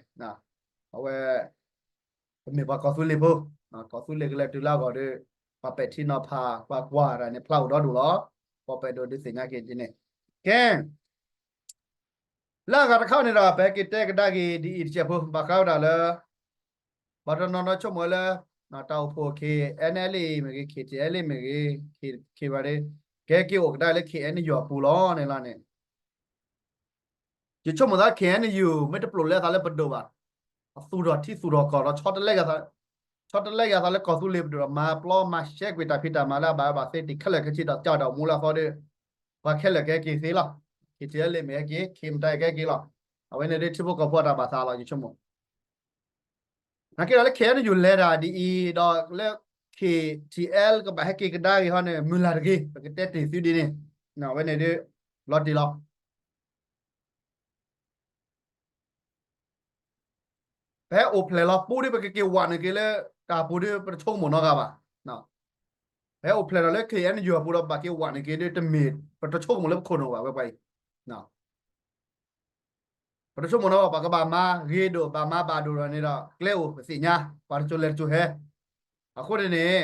အဝဲ ပမ့ၢ်ပှၤကီၢ်သူလ့ၤဖိ, ကီၢ်သူလ့ၤကလဲၤတုၤလၢအဂီၢ်ဒီး ပှၤပဲာ်ထံနီၤဖး ပှၤကွၢ်တၢ်န့ၣ် ဖျါအိၣ်ဒီဒူၣ်လီၤ. ပှၤပအဲၣ်ဒိးဒုးသ့ၣ်ညါက့ၤဒ်န့ၣ်, ကဲ လၢအဂၤတခါန့ၣ်ဒီး ပဟဲက့ၤတဲကဒါက့ၤဒ်အံၤတစဲးဖိ ဘၣ်ဃးဝဲဒၣ်လၢ ပှၤတနီၤနီၤဆိကမိၣ်လၢ တၢ်အိၣ်ဖှိၣ် KNLA မ့ၢ်ဂ့ၤ KTLA မ့ၢ်ဂ့ၤ K ဘၣ်ဒ့ ကဟဲက့ၤအိၣ်ကဒါလၢ KNU အပူၤလီၤန့ၣ်လီၤန့ၣ် ယဆိကမိၣ်သး KNU မ့ၢ်တပျိာ်လဲသးလၢပဒိၣ်ဘၣ်, အသူၣ်ထီၣ်ထံသူၣ်ထီၣ်ကီၢ်ဒီး ဆီတလဲယၤသးလၢကီၢ်သူလ့ၤပဒိၣ်ဒီး မၤပျီမၤရှဲကွံာ်တၢ်ဖံးတၢ်မၤလၢအဘၣ်အဘၣ်သ့တ့ၢ်ခဲလၢာ်ခဲဆ့ဒီး ကၠီၣ်တၢ်အိၣ်မူလၢအသီဒီး ပှၤခဲလၢာ်ကဟဲက့ၤသ့လီၤ. KTLA မ့ၢ်ဟဲက့ၤ K မတၤကဟဲက့ၤလီၤ. အဝဲန့ၣ်ဒ်ထံဖိကီၢ်ဖိအတၢ်ဘၣ်သးလီၤ ယဆိကမိၣ် နာ်က့ဒီးလၢ KNU လဲၤတၢ်ဒ်အံၤဒီးလၢ KTLA ကဘၣ်ဟဲက့ၤကဒါက့ၤဟီန့ၣ် မုၢ်လၢ်တဂ့ၤ ပကတဲတ့ၢ်သုဒ်န့ၣ်, အဝဲန့ၣ်ဒ် လီၤတံၢ်လီၤ. ပဟဲအိၣ်ဖျဲၣ်လီၤပူၤဒီး ပကက့ၤဝးန့ၢ်က့ၤလၢတၢ်ပူၤဒီး ပတဆိကမိၣ်နီတဂၤဘၣ်. ပဟဲအိၣ်ဖျဲၣ်ဒီးလၢ KNU အပူၤဒီး ပဘၣ်က့ၤဝးန့ၢ်က့ၤဒီး တမ့ၢ်ပတဆိကမိၣ်လၢပခိၣ်နူာ်ဘၣ် ဝဲပှၤအံၤ ပတဆိကမိၣ်နီၤ ပှၤကဘၣ်မၤဂ့ၤဒိၣ် ဘၣ်မၤဘၣ်ဒိၣ်ဒီးန့ၣ်ဒီး ကျဲအိၣ်ပသ့ၣ်ညါ ပှၤတစိၤလဲၤတစိၤဟဲ. အဃိန့ၣ်န့ၣ်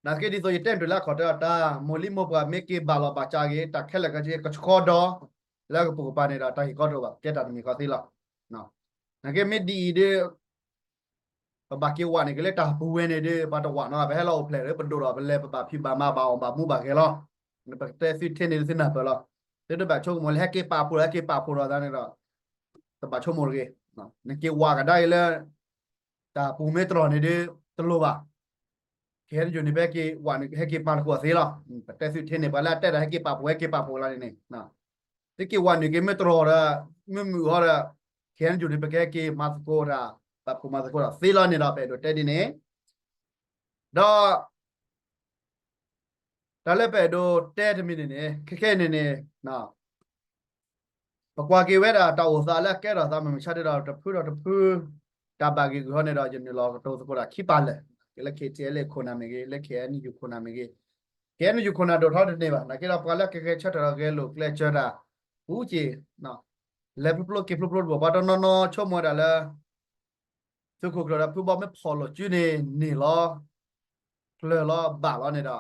နာ်က့ဒ်သိးယတဲမ့ၢ်တုၤလၢအခီၣ်တဲ တၢ်မိၢ်လံမိၢ်ပှၢ်မ့ၢ်က့ၤဘၣ်လီၤဘၣ်စးဂ့ၤ တၢ်ခဲလၢာ်ခဲဆ့ကဆှီဒီး လၢအကပိာ်ကပၤန့ၣ်ဒီး တၢ်ဟ့ၣ်ကီဒိၣ်ဘၣ် ကဲတၢ်တမံၤဃီသ့လီၤ. နာ်က့မ့ၢ်ဒ်အံၤဒီး ပဘၣ်က့ၤဝးန့ၢ်က့ၤလၢတၢ်ပူၤဝဲန့ၣ်ဒီး ပှၤတဝးနီၤ ပဟဲလီၤအိၣ်ဖျဲၣ်ဒီး ပဒိၣ်ဒီးပလဲၤ ပဘၣ်ဖံးဘၣ်မၤဘၣ်အီၣ်ဘၣ်မူဘၣ်ဂဲၤလီၤ. ပကတဲသုထဲန့ၣ်သုနၢ်ပၢၢ်လီၤ. သုတဘၣ်ဆိကမိၣ်လၢဟဲက့ၤပာ်ဖှိၣ်ဒီး ဟဲက့ၤပာ်ဖှိၣ်ဒီးသးန့ၣ်ဒီး တဘၣ်ဆိကမိၣ်တဂ့ၤ. နက့ၤဝးကဒါအံၤလၢ တၢ်ပူၤမ့ၢ်တြီၢ်န့ၣ်ဒီး တလိၣ်ဘၣ်. ခဲအံၤန့ၣ်ယိာ်န့ၣ် ပဟဲက့ၤဝးန့ၣ် ဟဲက့ၤပာ်တခိၣ်အီၤသ့လီၤ. ပတဲသုထဲန့ၣ် ပှၤလၢအတဲတၢ်ဟဲက့ၤပာ်ဖှိၣ် ဟဲက့ၤပာ်ဖှိၣ်လီၤန့ၣ်န့ၣ် သုက့ၤဝးန့ၢ်က့ၤမ့ၢ်တြီၢ်ဒီး မ့ၢ်မုာ်အီၤဒီး ခဲအံၤန့ၣ်ယိာ်န့ၣ် ပကဟဲက့ၤမၤသကိးတၢ် ပာ်ဖှိၣ်မၤသကိးတၢ်သ့လီၤန့ၣ်ဒီး ပအဲၣ်ဒိးတဲဒ်န့ၣ် ဒီး တၢ်လၢပအဲၣ်ဒိးတဲတမံၤန့ၣ်န့ၣ် ခဲခဲအံၤန့ၣ်န့ၣ် ပကွၢ်က့ၤဝဲဒၣ်တၢ်အိၣ်သးလၢအကဲထီၣ်သးမုၢ်မဆါဒ်ဒီး တဖုဒီးတဖု တၢ်ဘၣ်ဂ့ၢ်ဂုာ်ဟီန့ၣ်ဒီး ယနုာ်လီၤကတိၤသကိးတၢ်ခံပာ်လၢာ်, လၢ KTLA ခိၣ်နၢ်မ့ၢ်ဂ့ၤ, လၢ KNU ခိၣ်နၢ်မ့ၢ်ဂ့ၤ, KNU ခိၣ်နၢ်ဒိၣ်ထီၣ်တန့ၢ်ဘၣ်. နာ်က့ဒီးပှၤလၢကဂဲၤဆၢထၢၣ်ဒီးဂဲၤလိာ်ကျဲၤစၢၤတၢ် ပူက့ၤ လဲၤဖျိဖျိက့ၤဖျိဖျိတဘိ ပှၤတနီၤနီၤဆိကမိၣ်ဝဲဒၣ်လၢ သုးခိၣ်ကျၢၢ်ဒီးဖုဘီမ့ၢ်ဖီၣ်လိာ်စုန့ၣ် န့ၢ်လီၤ ကျၢၤလီၤ ဘၣ်လီၤန့ၣ်ဒီး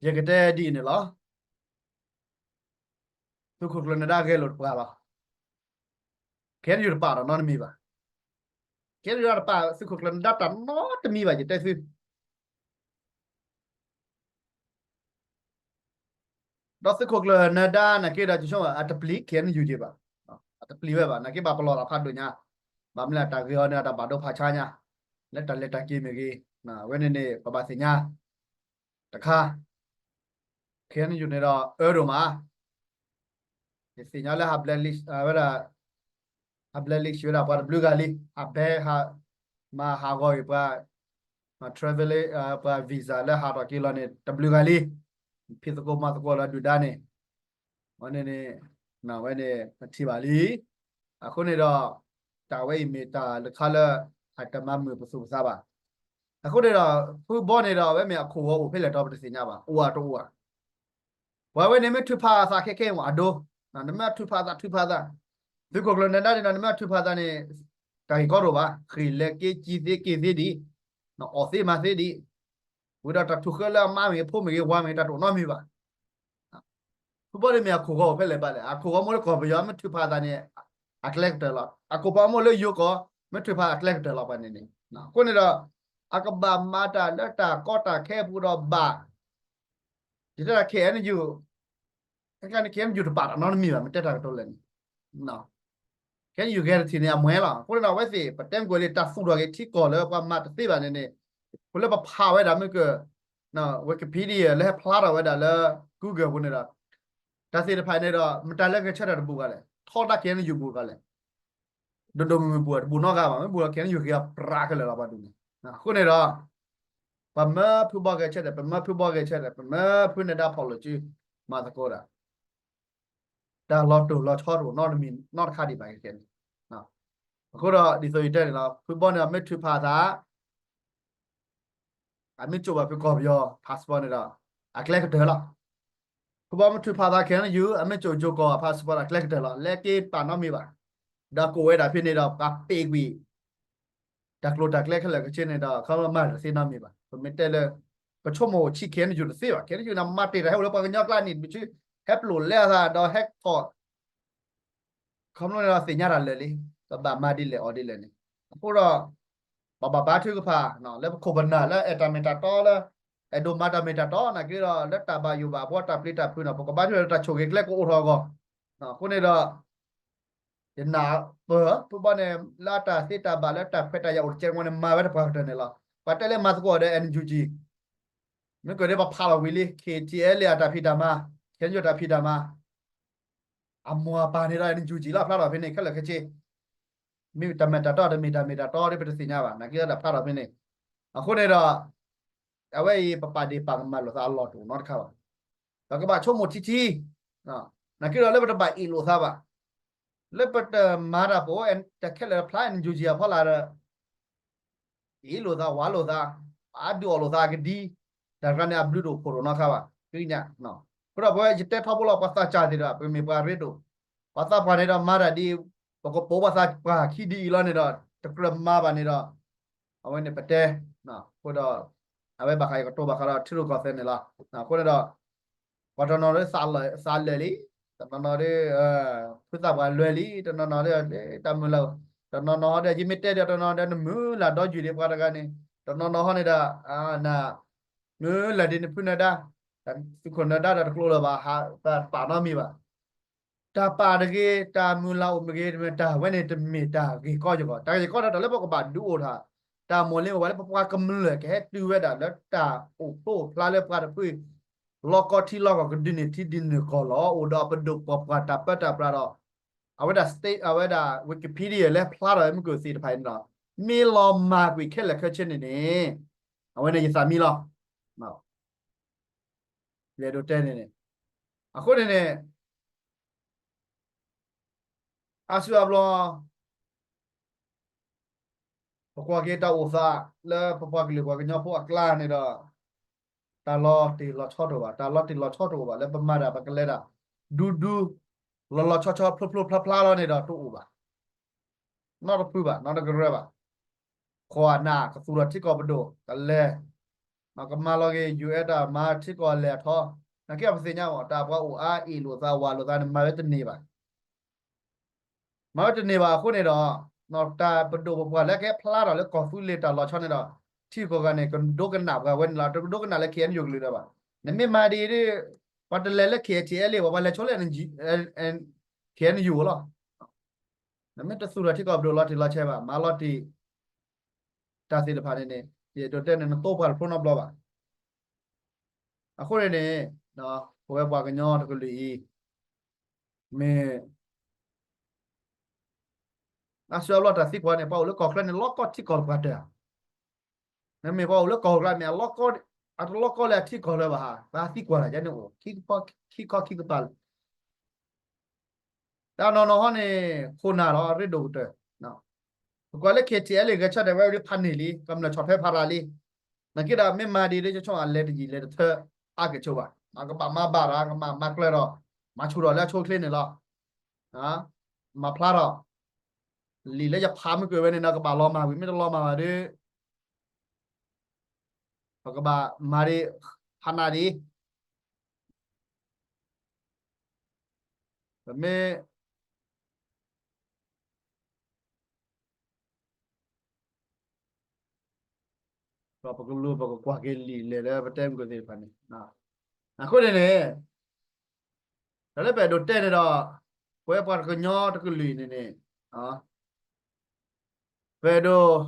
ယကတဲဒ်အံၤန့ၣ်လီၤ. သုးခိၣ်ကျၢၢ်နဒါဂဲၤလိာ်တပှၤလီၤ. ခဲအံၤန့ၣ်ယိာ်တပာ်တၢ်နီတမံၤဘၣ်. ခဲအံၤန့ၣ်ယိာ်တပာ်သုးခိၣ်ကျၢၢ်နဒါတၢ်နီတမံၤဘၣ် ယတဲသု ဒီးသုးခိၣ်ကျၢၢ်နဒါနာ်က့ဒီး ယဆိကမိၣ် အတပျံၤ KNU က့ၤဘၣ်, အတပျံၤဝဲဘၣ်. နာ်က့ဘၣ်ပလီၢ်သးဖးဒိၣ်ညါ, ဘၣ်မနုၤလၢတၢ်ဂ့ၢ်အီၤန့ၣ် အတၢ်ဘၣ်ဒိဖးဆါညါ, လၢတၢ်လဲၤတၢ်က့ၤမ့ၢ်ဂ့ၤ, အဝဲန့ၣ်န့ၣ် ပဘၣ်သ့ၣ်ညါ တခါ KNU န့ၣ်ဒီးအၢဒိၣ်မး, ယသ့ၣ်ညါလၢဟး blacklist ဝဲဒၣ်, ဟး blacklist ဝဲဒၣ်ပှၤတဘျုးဂၤလံ, အဘဲဟး မၤဟးဂီၤက့ၤပှၤ travel ပှၤ visa လၢဟးထီၣ်က့ၤလီၤန့ၣ် တဘျုးဂၤလံ, ဖံးသကိးမၤသကိးလၢဒုၣ်ဒါန့ၣ်, ဝဲန့ၣ်န့ၣ် ဝဲန့ၣ်ပထံၣ်ဘၣ်လံ. အဃိန့ၣ်ဒီး တၢ်ဝဲအံၤမ့ၢ်တၢ်တခါလၢ အတမၤမုာ်ပသူၣ်ပသးဘၣ်. အဃိန့ၣ်ဒီး ဖုဘီန့ၣ်ဒီး အဝဲမ့ၢ်အခိၣ်ဂီၤအိၣ်ဖဲလဲၣ်တၢ်ပတသ့ၣ်ညါဘၣ်, အိၣ်ဧါတအိၣ်ဧါ. ပှၤဝဲန့ၣ်မ့ၢ်ထုးဖးအသးခဲခဲအံၤမ့ၢ်အဒိ, နမ့ၢ်ထုးဖးအသးထုးဖးအသး, သုးခိၣ်ကျၢၢ်နဒါန့ၣ်ဒီး နမ့ၢ်ထုးဖးအသးန့ၣ် တၢ်ဂ့ၢ်ကီတအိၣ်ဘၣ်, ဃ့ၢ်လဲၤက့ၤကံၤသ့က့ၤသ့ဒံး, အီၣ်သ့မၤသ့ဒံး, ဝံၤဒီးတၢ်ထုးဃၢလၢအမါမ့ၢ်ဂ့ၤ ဖိမ့ၢ်ဂ့ၤ ဝၤမ့ၢ်ဂ့ၤ တၢ်တအိၣ်နီတမံၤဘၣ်. ဖုဘီန့ၣ်မ့ၢ်အခိၣ်ဂီၤအိၣ်ဖဲလဲၣ်ဘၣ်လဲၣ်, အခိၣ်ဂီၤမ့ၢ်လၢကီၢ်ပယီၤ မ့ၢ်ထုးဖးအသးန့ၣ် အကျဲကတၢၢ်လီၤ, အခိၣ်ဂီၤမ့ၢ်လၢယိၤကီၢ် မ့ၢ်ထုးဖးအကျဲကတၢၢ်လီၤပှၤန့ၣ်န့ၣ်. အဃိန့ၣ်ဒီး အကဘၣ်မၤတၢ်လၢတၢ်ကီတၢ်ခဲအပူၤဒီးဘၣ်, ယတဲဒၣ် KNU ခဲကနံၣ် KNU တပာ်တၢ်နီတမံၤဘၣ်, မ့ၢ်တဲတၢ်ကတိၤလဲၣ်န့ၣ် ခဲအံၤယဂဲၤတထံၣ်န့ၣ် အမွဲလီၤ. အဃိန့ၣ်ဒီး အဝဲသ့ၣ် ပတဲမ့ၢ်ကွၢ်လံ တၢ်သူၣ်ထီၣ်က့ၤထံကီၢ်လၢပှၤမၤတသ့ဘၣ်န့ၣ်န့ၣ်, ပလၢပဖးဝဲဒၣ်မ့ၢ်က Wikipedia လၢဟဲဖျါထီၣ်ဝဲဒၣ်လၢ Google ပူၤန့ၣ်ဒီး, တၢ်သ့ၣ်တဖၣ်န့ၣ်ဒီး မတၤလၢဂဲၤဆၢထၢၣ်တဘူးဂၤလဲၣ်, ထီဒါ KNU ဘူးဂၤလဲၣ်, ဒိၣ်ဒိၣ်မုၢ်မုၢ်ဘူးဘူး တဘူးနီတဂၤဘၣ်, မ့ၢ်ဘူးဒီး KNU ဂ့ၤအီၤပြးခဲလၢာ်လီၤ ပှၤဒ်န့ၣ်. အဃိန့ၣ်ဒီး ပမၢဖုဘီဂဲၤဆၢထၢၣ်, ပမၢဖုဘီဂဲၤဆၢထၢၣ်, ပမၢဖုနဒါဖီၣ်လိာ်စု မၤသကိးတၢ် တၢ်လီၤတိၢ်လီၤဆီတအိၣ်နီတမံၤနီတခါဒံးဘၣ်ခဲန့ၣ်. အဃိဒီးဒ်သိးယတဲန့ၣ်လီၤ, ဖုဘီန့ၣ်ဒီးမ့ၢ်ထုးဖးအသး, အမ့ၢ်ကၠိဘၣ်ဖုကီၢ်ပယီၤ passport န့ၣ်ဒီး အကျဲကတၢၢ်လီၤ. ဖုဘီမုၢ်ထူဖးသး K N U အမ့ၢ်ကၠိကၠိကီၢ် passport အကျဲကတၢၢ်လီၤ. လၢက့ၤပာ်နီတမံၤဘၣ်. ဒီးကိးဝဲဒၣ်ဖဲန့ၣ်ဒီး ပှၤပ့ၤကွံာ် တၢ်ကျိၤတၢ်ကျဲခဲလၢာ်ခဲဆ့န့ၣ်ဒီး ခီမ့ၢ်မၤတသ့နီတမံၤဘၣ်. ပမ့ၢ်တဲလၢ ပဆိကမိၣ်ဆံး K N U တသ့ဘၣ်. K N U န့ၣ် မၤတ့ၢ်တၢ်ဟဲအိၣ်လၢပှၤကညီကျါန့ၣ် တဘျီဆူ ဟဲပျိာ်လဲအသးဒီးဟဲကီၢ် ခီဖျိန့ၣ်ဒီးသ့ၣ်ညါတၢ်လၢာ်လံ, ပဘၣ်မၤဒ်လဲၣ်အီၤဒ်လဲၣ်န့ၣ်. အဃိဒီး ပဘၣ်ဘါထုကဖၣ် လၢပခိၣ်ပနၢ်လၢအဲၣ်တၢ်မ့ၢ်တၢ်တီလၢ အဲၣ်ဒိးမၤတၢ်မ့ၢ်တၢ်တီ နာ်က့ဒီး လၢတၢ်ဘၣ်ယိၣ်ဘၣ်ဘှီတၢ်ပျံၤတၢ်ဖုးန့ၣ် ပကဘါထုကဖၣ်လၢတၢ်ဆိၣ်ဂ့ၤကျဲကအိၣ်ထီၣ်အဂီၢ်. အဃိန့ၣ်ဒီး ယနၢ်ပၢၢ် ဖုဘီန့ၣ် လၢအတၢ်သ့တၢ်ဘၣ်လၢတၢ်ခွဲးတၢ်ယာ်အိၣ်တကဲတမှဲန့ၣ် မၤဝဲတပှၤကတၢၢ်န့ၣ်လီၤ. ပှၤတဲလၢမၤသကိးဒီး N U G မ့ၢ်ကဒီးပဖးလီၤဝံၤလံ K T L A အတၢ်ဖံးတၢ်မၤ K N U တၢ်ဖံးတၢ်မၤ အမိၢ်အပၢ်န့ၣ်ဒီး N U G လီၤဖျါထီၣ်ဖဲန့ၣ် ခဲလၢာ်ခဲဆ့ မ့ၢ်တၢ်မ့ၢ်တၢ်တီ တမ့ၢ်တၢ်မ့ၢ်တၢ်တီဒီး ပတသ့ၣ်ညါဘၣ် နာ်က့ဒီးဖျါထီၣ်ဖဲန့ၣ်. အဃိန့ၣ်ဒီး အဝဲအံၤ ပပာ်ဒ့ၣ်ပာ်ကမၣ်လိာ်သးအလီၢ်တအိၣ်နီတခါဘၣ်. ပကဘၣ်ဆိကမိၣ်ထံထံ နာ်က့ဒီးလၢပတဘၣ်အ့ၣ်လိာ်သးဘၣ်. လၢပတမၤတၢ်ပအိၣ် တၢ်ခဲလၢာ်ဖျါ N U G အဖီလာ်ဒီး အ့ၣ်လိာ်သး ဝးလိာ်သး အါဒုးအီၣ်လိာ်သးကဒံ တၢ်တခါန့ၣ် အဘျုးတအိၣ်ဖှိၣ်တအိၣ်နီတခါဘၣ် သ့ၣ်ညါ. အဃိဒီးပဝဲယတဲထီဘိလီၤ ပှၤသးစၢ်သ့ၣ်ဒီး ပမ့ၢ်ပှၤရ့ဒိၣ် ပှၤသးပှၢ်န့ၣ်ဒီးမၤတၢ်ဒ် ပကပိာ်ပှၤသးပှၢ်ခံဒ်အံၤလီၤန့ၣ်ဒီး တကြၢးမၤဘၣ်န့ၣ်ဒီး အဝဲန့ၣ်ပတဲ အဃိဒီး အဝဲဘၣ်ဃးယကတိၤဘၣ်ဃးဒီးထံရူၢ်ကီၢ်သဲးန့ၣ်လီၤ. အဃိန့ၣ်ဒီး ပှၤတနီၤဒီးသးလၢာ်လံ, တနီၤနီၤဒီး ဖုသးပှၢ်လၢာ်လံ, တနီၤနီၤဒီး တၢ်မုၢ်လၢ်, တနီၤနီၤဟီဒီး ယမ့ၢ်တဲဒီး တနီၤဒီးနမုၢ်လၢ်ဒီယုၢ်ဒံးပှၤတဂၤန့ၣ်, တနီၤနီၤဟီန့ၣ်ဒီး န မုၢ်လၢ်ဒံးနဖုနဒါ, သုးခိၣ်နဒါဒီးတကျိၤလၢၤဘၣ် ဟးပာ်နီတမံၤဘၣ်. တၢ်ပာ်တဂ့ၤ တၢ်မုၢ်လၢ်အိၣ်မ့ၢ်ဂ့ၤ တၢ်ဝဲန့ၣ်တမ့ၢ်တၢ်ဂ့ၢ်ကီယဂီၢ်, တၢ်ဂ့ၢ်ကီဒီးတၢ်လၢပကဘၣ်ဒုးအိၣ်ထီၣ် တၢ်မိၢ်လ့ၢ်အိၣ်ဝဲလၢ ပပှၤကမျၢၢ်ကဟဲတုၤဝဲဒၣ်လၢတၢ်အိၣ်ဖျိအိၣ်ဖျါလၢပှၤတဖု လီၢ်ကီထံလီၢ်ကီၢ် ကဒုးန့ၢ်ထံဒုးန့ၢ်ကီၢ်လီၤ. အိၣ်ဒီးပဒိၣ်ပပှၢ်တၢ်ပၢတၢ်ပြးဒီး အဝဲဒၣ် state အဝဲဒၣ် Wikipedia လၢဖျါထီၣ်မုၢ်ကၢၢ်သ့ၣ်တဖၣ်န့ၣ်ဒီး မ့ၢ်လီၤမၢ်ကွံာ်ခဲလၢာ်ခဲဆ့န့ၣ်န့ၣ် အဝဲန့ၣ်ယသးမံလီၤ. ယအဲၣ်ဒိးတဲန့ၣ်န့ၣ် အဃိန့ၣ်န့ၣ် အါစုအါဘျီ ပကွၢ်က့ၤတၢ်အိၣ်သးလၢပပှၤကလုာ်ပှၤကညီဖိအကျါန့ၣ်ဒီး တၢ်လီၤတံၢ်လီၤဆီတအိၣ်ဘၣ်, တၢ်လီၤတံၢ်လီၤဆီတအိၣ်ဘၣ် လၢပမၤတၢ်ပကလဲၤတၢ် ဒူဒူ လီၤလီၤဆီဆီဖျိဖျိဖျါဖျါလီၤန့ၣ်ဒီးတအိၣ်ဘၣ်. နီတဖုဘၣ် နီတကရၢဘၣ်. ခိၣ်အနၢ်ကသူၣ်ထီၣ်ထံကီၢ်ပဒိၣ် ကလဲၤ ကမၤလီၤက့ၤ ယူၢ်အဲၣ် တၢ်မၤထံကီၢ်လဲၤအထီ, နာ်က့ပသ့ၣ်ညါအီၤ တၢ်ပှၤအိၣ်အါအ့ၣ်လိာ်သး ဝးလိာ်သးန့ၣ် မၤဝဲတန့ၢ်ဘၣ်. မၤဝဲတန့ၢ်ဘၣ်အဃိန့ၣ်ဒီး တၢ်ပဒိၣ်ပပှၢ်လၢကဟဲဖျါထီၣ်လၢကီၢ်သူလ့ၤတၢ်လီၤဆီန့ၣ်ဒီး ထံဂုၤကီၢ်ဂၤန့ၣ် ကဒိကနၣ်ပှၤဝဲန့ၣ်လီၤ. တကဒိကနၣ်လၢ K N U ကလုာ်လၢၤဘၣ်. နမ့ၢ်မၤဒ်အံၤဒီး ပှၤတလဲၤလၢ K T L A ဘၣ်, ပှၤလဲၤဆိလၢ K N U လီၤ. နမ့ၢ်တသူၣ်ထီၣ်ထံကီၢ်ပဒိၣ်လီၤတံၢ်လီၤဆဲးဘၣ်, မၤလီၤတံၢ် တၢ်သ့ၣ်တဖၣ်န့ၣ်န့ၣ် ယအဲၣ်ဒိးတဲန့ၣ် နတိပှၤတဖျိနီတဘျီဘၣ်. အဃိန့ၣ်န့ၣ် ပဝဲပှၤကညီတကလုာ်အံၤ မ့ၢ် အါစုအါဘျီတၢ်သံကွၢ်န့ၣ် ပှၤအိၣ်လၢကီၢ်ချၢန့ၣ် လီၤကီထံကီၢ်တပှၤတၢၢ်ဧါ. နမ့ၢ်ပှၤအိၣ်လၢကီၢ်ချၢမ့ၢ် အတလီၤကီလၢအထံကီၢ်လၢၤဘၣ်ဧါ, ပှၤသံကွၢ်တၢ်ယဲန့ၣ်အိၣ် ခံခီခံကပၤလၢာ် တၢ်နီၢ်နီၢ်ဟီန့ၣ် ခိၣ်နၢ်ဒီးအရ့ဒိၣ်ကတၢၢ်, ပကွၢ်လၢ K T L A ဂဲၤဆၢထၢၣ်ဝဲဒၣ်ဖးန့ၢ်လံ, ကမျၢၢ်ဆီၣ်ထွဲဖးရၤလံ. နာ်က့ဒီးမ့ၢ်မၤဒ်အံၤ ဆိကမိၣ်အလဲၤတယံာ်လဲၤတထၢ အါကဆိးဘၣ်, ကဘၣ်မၤဘၣ်ဒီး ကမၤမၤကျၢၤဒီး မၤဆူၣ်ထီၣ်လၢအဆိအချ့န့ၣ်လီၤ. မၤဖျါထီၣ် လံာ်လၢယဖးမုၢ်ကၢၢ်ဝဲန့ၣ်ဒီး ကဘၣ်လီၤမၢ်ဝံၤ မ့ၢ်တလီၤမၢ်ဘၣ်ဒီး ပကဘၣ်မၤဒ် ဖးနးဒ် ပမ့ၢ် ပကလူၤ ပကကွၢ်က့ၤလံာ်လဲၢ်လၢပတဲမုၢ်ကၢၢ်သ့ၣ်တဖၣ်န့ၣ်, အဃိန့ၣ်န့ၣ် တၢ်လၢပအဲၣ်ဒိးတဲန့ၣ်ဒီး ပဝဲပှၤကညီတကလုာ်အံၤန့ၣ်န့ၣ် ပအဲၣ်ဒိး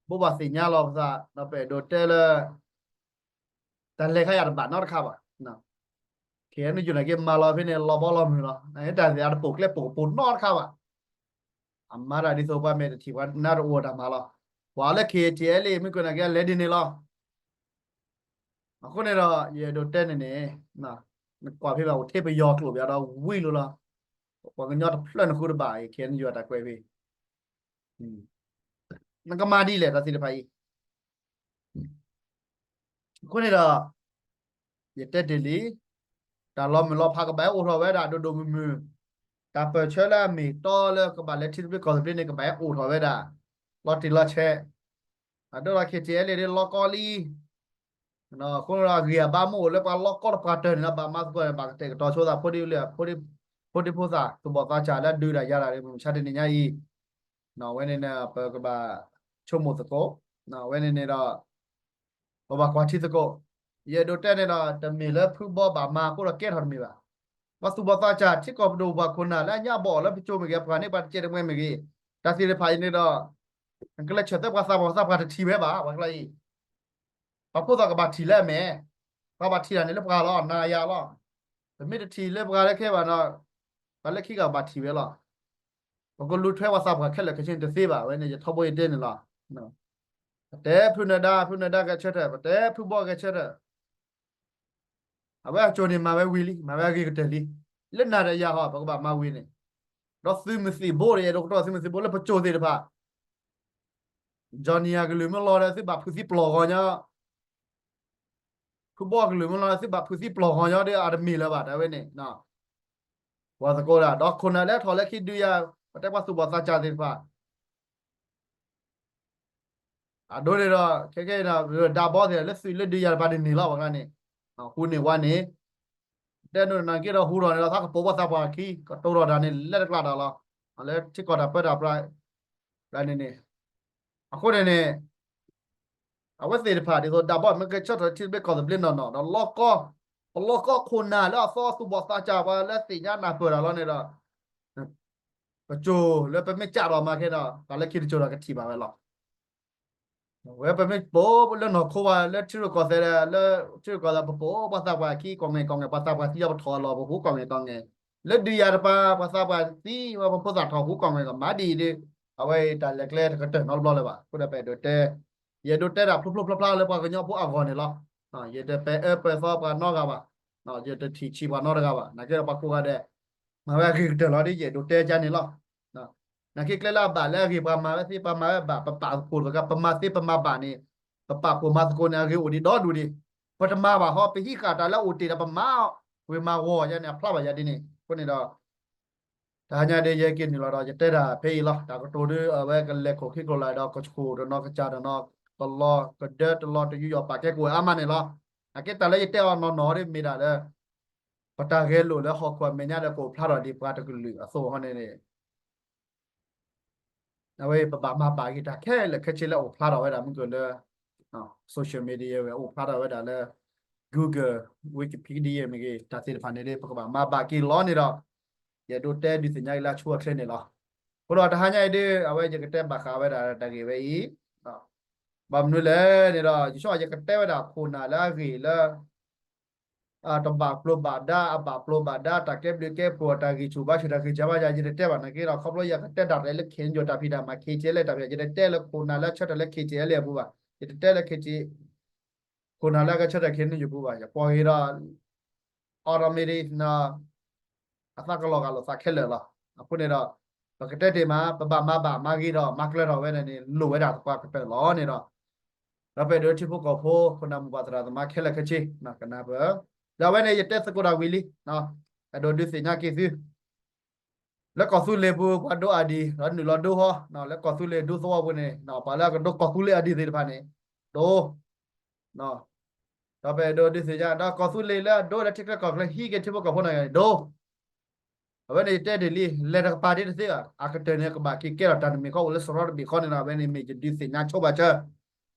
ဘိးဘၣ်သ့ၣ်ညါလီၤပသး ဒီးပအဲၣ်ဒိးတဲလၢ တၢ်လဲၤခါယၤတဘၣ်နီတခါဘၣ်. ခဲအံၤန့ၣ် ယိၤနာ်က့မၤလီၤဖဲန့ၣ် လီၤဘီလီၤမုၢ်လီၤ. တၢ်သ့ၣ်အတပိာ်ကျဲပိာ်ကပိာ်နီတခါဘၣ်. အမၤတၢ်ဒ်သိးပှၤမဲာ်တထံၣ်ပှၤနါတအိၣ်တၢ်မၤလီၤ. ပှၤလၢ K T L A မ့ၢ်ကွၢ်နာ်က့လဲၤဒ်န့ၣ်လီၤ. အဃိန့ၣ်ဒီး ယအဲၣ်ဒိးတဲန့ၣ်န့ၣ် နကွၢ်ဖဲဘၣ် အိၣ်ထဲပယီၤကျိာ်ပယီၤဒီးဝံၤလိာ်လီၤ. ပှၤကညီတဖျၢၣ်နဃုတဘၣ်အံၤ ခဲအံၤန့ၣ် ယိၤအတၢ်ကွဲးဖဲ နကမၤဒ်လဲၣ် တၢ်သ့ၣ်တဖၣ်အံၤ အဃိန့ၣ်ဒီး ယတဲတ့ၢ်လံ, တၢ်လီၤမုၢ်လီၤဖးကဘၣ်ဟဲအိၣ်ထီၣ်ဝဲဒၣ်ဒိၣ်ဒိၣ်မုၢ်မုၢ်, တၢ်ပၢၢ်ဆၢလၢအမ့ၢ်တီလၢကဘၣ်လဲၤထံသဘျ့ကီၢ်သဘျ့န့ၣ် ကဘၣ်ဟဲအိၣ်ထီၣ်ဝဲဒၣ် လီၤတံၢ်လီၤဆဲး, အဒိဒီး KTLA ဒ်လီၢ်ကီလံ, အဃိန့ၣ်ဒီး အဂံၢ်အဘါမ့ၢ်အိၣ်လၢပှၤလီၢ်ကီတပှၤတၢၢ်န့ၣ်ဒီး ဘၣ်မၤသကိးန့ၣ် ဘၣ်ကတဲာ်ကတီၤဆိသးဖိဒံလၢ ဖိဒံဖိသၣ် သူၣ်ဘီၣ်သးစၢ်လၢဒုးတၢ်ယၤတၢ်မုၢ်မဆါတနံၤညါအံၤ, အဝဲန့ၣ်န့ၣ် ပကဘၣ်ဆိကမိၣ်သကိး, အဝဲန့ၣ်န့ၣ်ဒီး ပဘၣ်ကွၢ်ထံသကိး, ယအဲၣ်ဒိးတဲန့ၣ်ဒီး တမ့ၢ်လၢဖုဘီဘၣ်မၤအဃိဒီးကဲထီၣ်တမ့ၢ်ဘၣ်. ပှၤသူၣ်ဘီၣ်သးစၢ် ထံကီၢ်ပဒိၣ်ပှၤခိၣ်နၢ်လၢအညါဘီၣ်လၢပကၠိမ့ၢ်ဂ့ၤ ပှၤန့ၢ်ပှၤတကဲးတမှဲမ့ၢ်ဂ့ၤ, တၢ်သ့ၣ်တဖၣ်အံၤန့ၣ်ဒီး ကလဲၤဆၢၣ်သဲပှၤသးပှၢ် ပှၤသးပှၢ်တထံၣ်ဝဲဘၣ် ပှၤကျါအံၤ ပှၤဖိသၣ်ကဘၣ်ထံၣ်လၢအမဲာ်, ပှၤဘၣ်ထံၣ်တၢ်န့ၣ်လၢပှၤလီၤ နၤယၤလီၤ. ပမ့ၢ်တထံၣ်လၢပှၤလၢခဲဘၣ်ဒီး ပှၤလၢခံကဘၣ်ထံၣ်ဝဲလီၤ. ပကလူၤထွဲပှၤသးပှၢ်ခဲလၢာ်ခဲဆ့န့ၣ်တသ့ဘၣ် အဝဲန့ၣ် ယထီဘိယတဲန့ၣ်လီၤ. ပတဲဖုနၢၤဒါ ဖုနၢၤဒါကဆၢထၢၣ်, ပတဲဖုဘီကဆၢထၢၣ်, အဝဲအကၠိၤန့ၣ် မၤဝဲဝံၤလံ မၤဝဲအဂ့ၤကတၢၢ်လံ. လၢနၤဒီးယၤဟီ ပကဘၣ်မၤဝံၤန့ၣ်, ဒီးသုးမုၢ်သံၣ်ဘိဒီး ယအဲၣ်ဒိးကတိၤသုးမုၢ်သံၣ်ဘိလၢပကၠိၤသ့ၣ်တဖၣ်, Johnny အကလုၢ်မ့ၢ်လီၤဒီး သုဘၣ်ဖုးသံပျီၢ်ဂီၤညီ ဖုဘီကလုၢ်မ့ၢ်လီၤဒီး သုဘၣ်ဖုးသံပျီၢ်ဂီၤညီဒီး အတမ့ၢ်လၢၤဘၣ် တၢ်ဝဲန့ၣ်, ပှၤသကိးဒၣ် ဒီးခိၣ်နၢ်လၢထီၣ်လၢခံဒုးယၤ, ပတဲပှၤသူၣ်ဘီၣ်သးစၢ်သ့ၣ်တဖၣ် အဒိန့ၣ်ဒီး ခဲကဲဒီး ဒၣ်ဘီသ့ၣ် လၢသုးလၢဒုးယၤတဖၣ်န့ၣ်န့ၣ်လီၤ ပှၤကျါန့ၣ်, ဟူန့ၢ်ဝါန့ၣ်, တဲဒိးနၤက့ဒီးဟူထီၣ်န့ၣ်ဒီး သးကပိာ်ဘၣ်သးပှၢ်ခံ ကတိၤထီၣ်တၢ်န့ၣ် လဲၤတကျါတၢ်လီၤ. လၢထံကီၢ်တၢ်ပၢတၢ်ပြး ကျါန့ၣ်န့ၣ်, အဃိန့ၣ်န့ၣ် အဝဲသ့ၣ်တဖၣ်ဒ်သိး ဒၣ်ဘီမ့ၢ်ကဲဆၢထၢၣ်ထံသဘျ့ကီၢ်သဘျ့နီၢ်နီၢ်ဒီး လီၢ်ကီ, ပလီၢ်ကီခိၣ်နၢ်လၢအသီသူၣ်ဘီၣ်သးစၢ် ပှၤလၢသ့ၣ်ညါနၢ်ပၢၢ်တၢ်လီၤန့ၣ်ဒီး ပကၠိၤလၢပမ့ၢ်ကးထီၣ်မၤခဲဒီး ပှၤလၢခံတကၠိၤဒီးကထံၣ်ဘၣ်ဝဲလီၤ. ဝဲပမ့ၢ်ပိာ်လၢနီၢ်ခိဝဲ လၢထံရူၢ်ကီၢ်သဲးဒီး လၢထံရူၢ်ကီၢ်သဲး ပပိာ်ဘၣ်သးပှၢ်ခံ ကီၢ်ငဲၢ်ကီၢ်ငဲၢ် ပှၤသးပှၢ်သံအီၤ ပထီၣ်အလီၢ် ပဟူကီၢ်ငဲၢ်ကီၢ်ငဲၢ်, လၢဒုးယၤတပၤ ပှၤသးပှၢ်သံဝဲ ပဖိသၣ်ထီၣ်ဟူကီၢ်ငဲၢ်ကီၢ် မၤဒ်အံၤဒီး အဝဲအံၤတၢ်လဲၤကျဲတကတၢၢ်နီတဘျီလၢၤဘၣ်. အဃိဒီးပအဲၣ်ဒိးတဲ, ယအဲၣ်ဒိးတဲတၢ်ဖျိဖျိဖျါဖျါလၢပှၤကညီဖိအဂီၢ်န့ၣ်လီၤ. ယတပာ်အၢပာ်သီပှၤနီတဂၤဘၣ်, ယတထံၣ်ဆံးပှၤနီတဂၤဘၣ်. နာ်က့ဒီးပှၤကိးဂၤဒဲး မၤဝဲအဂ့ၤကတၢၢ်လီၤ ဒ်ယအဲၣ်ဒိးတဲကါန့ၣ်လီၤ. နာ်က့ကျဲလၢအဘၣ်လၢအဂ့ၤ ပှၤမၤဝဲသ့ ပှၤမၤဝဲဘၣ် ပပာ်ဖှိၣ်တဂၤ ပမၤသ့ပမၤဘၣ်န့ၣ် ပပာ်ဖှိၣ်မၤသကိးန့ၣ် အဂ့ၤအိၣ်ဒံးဒီဒူၣ်ဒံး. ပတမၤဘၣ်ဟီ ပဟံးဃာ်တၢ်လၢအအိၣ်တ့ၢ်ဒီး ပမၤဝံၤမၤဝီၤယါန့ၣ် အဖျါဘၣ်ယၤဒ်န့ၣ်. အဃိန့ၣ်ဒီး တဟါညါဒ်ယဟဲက့ၤနုာ်လီၤဒီး ယတဲတၢ်ဖဲအံၤလီၤ. တၢ်ကတိၤဒ် အဝဲကလဲၤခိၣ်ခံကျိၤလၢဒီး ကဆှိၣ်တနီၤ ကစၢ်တနီၤ တလီၤကဒၢတလီၤတယူးယီၣ်ပာ်ကဲကဝဲၤအါမးန့ၣ်လီၤ. နာ်က့တၢ်လၢယတဲအီၤနီၢ်နီၢ်ဒ်မ့ၢ်ဒၣ်လၢ ပတၢ်ဂဲၤလိာ်လၢဟီၣ်ခိၣ်အမဲာ်ညါဒီး ကအိၣ်ဖျါထီၣ်ဒ်ပှၤတကလုာ်အသိးဟီန့ၣ်န့ၣ် အဝဲပဘၣ်မၤဘၣ်က့ၤတၢ်ခဲလၢာ်ခဲဆ့လၢအိၣ်ဖျါထီၣ်ဝဲဒၣ်မုၢ်ကၢၢ်လၢ social media ဝဲ အိၣ်ဖျါထီၣ်ဝဲဒၣ်လၢ Google Wikipedia မ့ၢ်ဂ့ၤ တၢ်သ့ၣ်တဖၣ်န့ၣ်ဒီး ပကဘၣ်မၤဘၣ်က့ၤလီၤန့ၣ်ဒီး ယအဲၣ်ဒိးတဲဒုးသ့ၣ်ညါက့ၤလၢအဆိအချ့န့ၣ်လီၤ. အဃိဒီးတဟါညါအံၤဒ် အဝဲယကတဲဘၣ်ဃးဝဲဒၣ်တၢ်ဂ့ၢ်ဝဲအံၤ ဘၣ်မနုၤလဲၣ်န့ၣ်ဒီး ယဆိကမိၣ်ယကတဲဝဲဒၣ်ခိၣ်နၢ်လၢအဂ့ၢ်လၢ တဘၣ်ပျိဘၣ်ဒါ အဘၣ်ပျိဘၣ်ဒါ တၢ်ကဲဘျုးကဲဖှိၣ် တၢ်ဂံၢ်ဆူၣ်ဘါဆူၣ် တၢ်ဂံၢ်စၢ်ဘါစၢ် ယတတဲဘၣ်နာ်က့ဒီး ခီဖျိယကတဲတၢ်ရဲၣ်လၢ ခဲအံၤယိၤ တၢ်ဖံးတၢ်မၤ KTLA တၢ်ဖံး ယတတဲလၢခိၣ်နၢ်လၢဆၢထၢၣ်လၢ KTLA အပူၤဘၣ်. ယတတဲလၢ KTLA ခိၣ်နၢ်လၢကဆၢထၢၣ် ခဲအံၤယိၤ ပူၤဘၣ်. ယကွၢ်က့ၤဒီး automatic အသးကလီၤဂာ်လိာ်သးခဲလၢာ်လီၤ. အဃိန့ၣ်ဒီး ပကတဲတ့ၢ်မး ပဘၣ်မၤဘၣ်မၤဂ့ၤဒီး မၤကျၢၤထီၣ်ဝဲဒၣ်န့ၣ် လိၣ်ဝဲဒၣ်သပှၢ်ကတၢၢ်လီၤန့ၣ်ဒီး ဒီးပအဲၣ်ဒိးထံဖိကီၢ်ဖိ ခိၣ်နၢ်မိၢ်ပၢ်သရၣ်သမါခဲလၢာ်ခဲဆ့ ကနၢ်ပၢၢ် ဒီးအဝဲန့ၣ် ယတဲသကိးတၢ်ဝံၤလံ အဲၣ်ဒိးဒုးသ့ၣ်ညါက့ၤသု လၢကီၢ်သူလ့ၤပူၤ ပှၤဒိအါဒံး ဒီးနုာ်လီၤဒိဟီ လၢကီၢ်သူလ့ၤဒူသဝီပူၤန့ၣ် ပှၤလၢအကဒိကီၢ်သူလ့ၤအါဒံးသ့ၣ်တဖၣ်န့ၣ် ဒိ ဒီးပအဲၣ်ဒိးဒုးသ့ၣ်ညါ ဒီးကီၢ်သူလ့ၤလၢအဒိလၢထံချၢကီၢ်ချၢ ဟံးက့ၤထံဖိကီၢ်ဖိန့ၣ် ဒိ အဝဲန့ၣ်ယတဲဒ်လံ လဲၤတကပၤဒ်တသ့ဘၣ် အကတၢၢ်န့ၣ် ကဘၣ်က့ၤကဲထီၣ်တၢ်တမံၤဃီ အိၣ်လၢစရီတဘ့ၣ်ဃီန့ၣ်ဒီး အဝဲန့ၣ်မ့ၢ်ယဒုးသ့ၣ်ညါဆိဘၣ်ဆၢ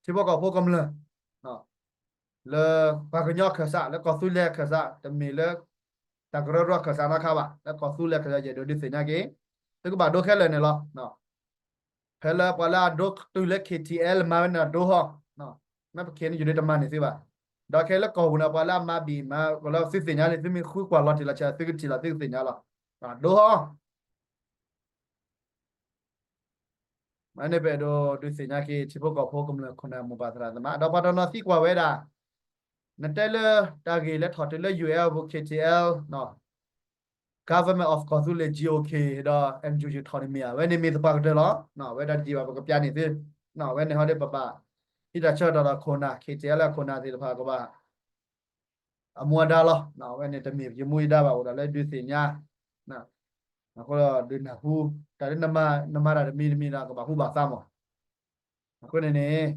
ထံဖိကီၢ်ဖိကမျၢၢ် လၢပှၤကညီခၢၣ်စး လၢကီၢ်သူလ့ၤခၢၣ်စး တမ့ၢ်လၢ တၢ်ကရၢကရိခၢၣ်စးနီတခါဘၣ် လၢကီၢ်သူလ့ၤခၢၣ်စး ယအဲၣ်ဒိးဒုးသ့ၣ်ညါက့ၤ သုကဘၣ်ဒိခဲလၢာ်န့ၣ်လီၤ. ဖဲလၢပှၤလၢအဒိတုၤလၢ KTLA မၤဝဲန့ၣ်ဒိဟီ မ့ၢ်ပခဲန့ၣ် ယဒုးတမၤန့ၢ်သုဘၣ်. ဒီးခဲလၢကီၢ်ပူၤန့ၣ် ပှၤလၢအမၤဘံၣ်မၤကီးလၢသုသ့ၣ်ညါန့ၣ် သုမ့ၢ်ဃုကွၢ်လီၤတံၢ်လီၤဆဲး သုကထံၣ်လီၤ သုကသ့ၣ်ညါလီၤ. ဒိဟီ မ့ၢ်န့ၣ် ပအဲၣ်ဒိးဒုးသ့ၣ်ညါက့ၤ ထံဖိကီၢ်ဖိကမျၢၢ်ခိၣ်နၢ်မိၢ်ပၢ်သရၣ်သမါ ဒီးပှၤတနီၤသံကွၢ်ဝဲဒၣ် နတဲလၢတၢ်ဂ့ၢ်လၢထီၣ်တုၤလၢ ယူၢ်အဲလ် ပူၤ KTLA နီၤ Government of Kawthoolei ဒီး NUG ထီၣ်န့ၣ်မ့ၢ်ဧါ အဝဲန့ၣ်မ့ၢ်သပှၢ်ကတၢၢ်လီၤ. အဝဲဒၣ်တယံာ်ဘၣ် ပကပျးန့ၢ်သု အဝဲန့ၣ်ဟီဒီးပဘၣ် ဟံးတၢ်ဆၢကတီၢ်ဒီးခိၣ်နၢ် ခ့ၣ်စဲးလၢအခိၣ်နၢ်သ့ၣ်တဖၣ်ကဘၣ် အမူအဒါလီၤ. အဝဲန့ၣ်တမ့ၢ်ယမူယဒါဘၣ် အိၣ်ဒီးလၢဒုးသ့ၣ်ညါ အဃိဒီးဒုးနၢ်ဟူ တၢ်လၢနမၤတၢ်တမံၤတမံၤဒီးကဘၣ်ဟူဘၣ်သးမး. အဃိန့ၣ်န့ၣ်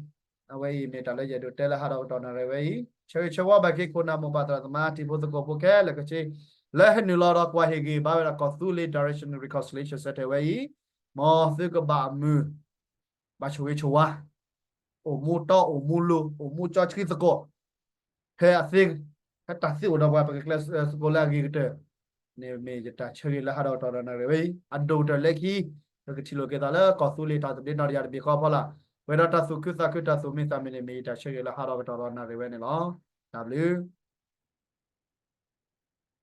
အဝဲအံၤမ့ၢ်တၢ်လၢယအဲၣ်ဒိးတဲလၢဟးဒီးကတီၢ်နၣ်ရံၣ်ဝဲအံၤ ဆၢဂ့ၤဆၢဝါဘၣ်က့ၤခိၣ်နၢ်မိၢ်ပၢ်သရၣ်သမါ တံၤဖိသကိးဖိခဲလၢာ်ခဲဆ့ လၢဟဲနုာ်လီၤဒီးကွၢ်ဟ့ၣ်ဂံၢ်ဘါဝဲဒၣ်ကီၢ်သူလ့ၤ Direction Reconciliation Center ဝဲအံၤ မ်သုကဘၣ်အမုာ် ဘၣ်ဆိၣ်ဂ့ၤဆိၣ်ဝါ အိၣ်မူတီအိၣ်မူလိၤ အိၣ်မူကၠီဆှံသကိး ဖဲအသ့ ဖဲတၢ်သ့အိၣ်ဒီးပှၤ ပကကျဲးစၢးသကိးလၢအဂ့ၤကတၢၢ်န့ၣ် မ့ၢ်ယတၢ်ဆၢဂ့ၤလၢဟးဒီးကတီၢ်ဒီးနၣ်ရံၣ်ဝဲအံၤ အဒိၣ်ကတၢၢ်လၢခံ ပကထံၣ်လိာ်က့ၤသးလၢကီၢ်သူလ့ၤတၢ်သဘျ့နီၣ်တယၢ်တဘ့ၣ်ဃီဖီလာ် ပှဲၤဒီးတၢ်သူၣ်ခုသးခုတၢ်သူၣ်မံသးမုာ်န့ၣ် မ့ၢ်ယတၢ်ဆၢဂ့ၤလၢဟးဒီးကတီၢ်ဒီးနၣ်ရံၣ်ဝဲန့ၣ်လီၤ. တၢ်ဘျုး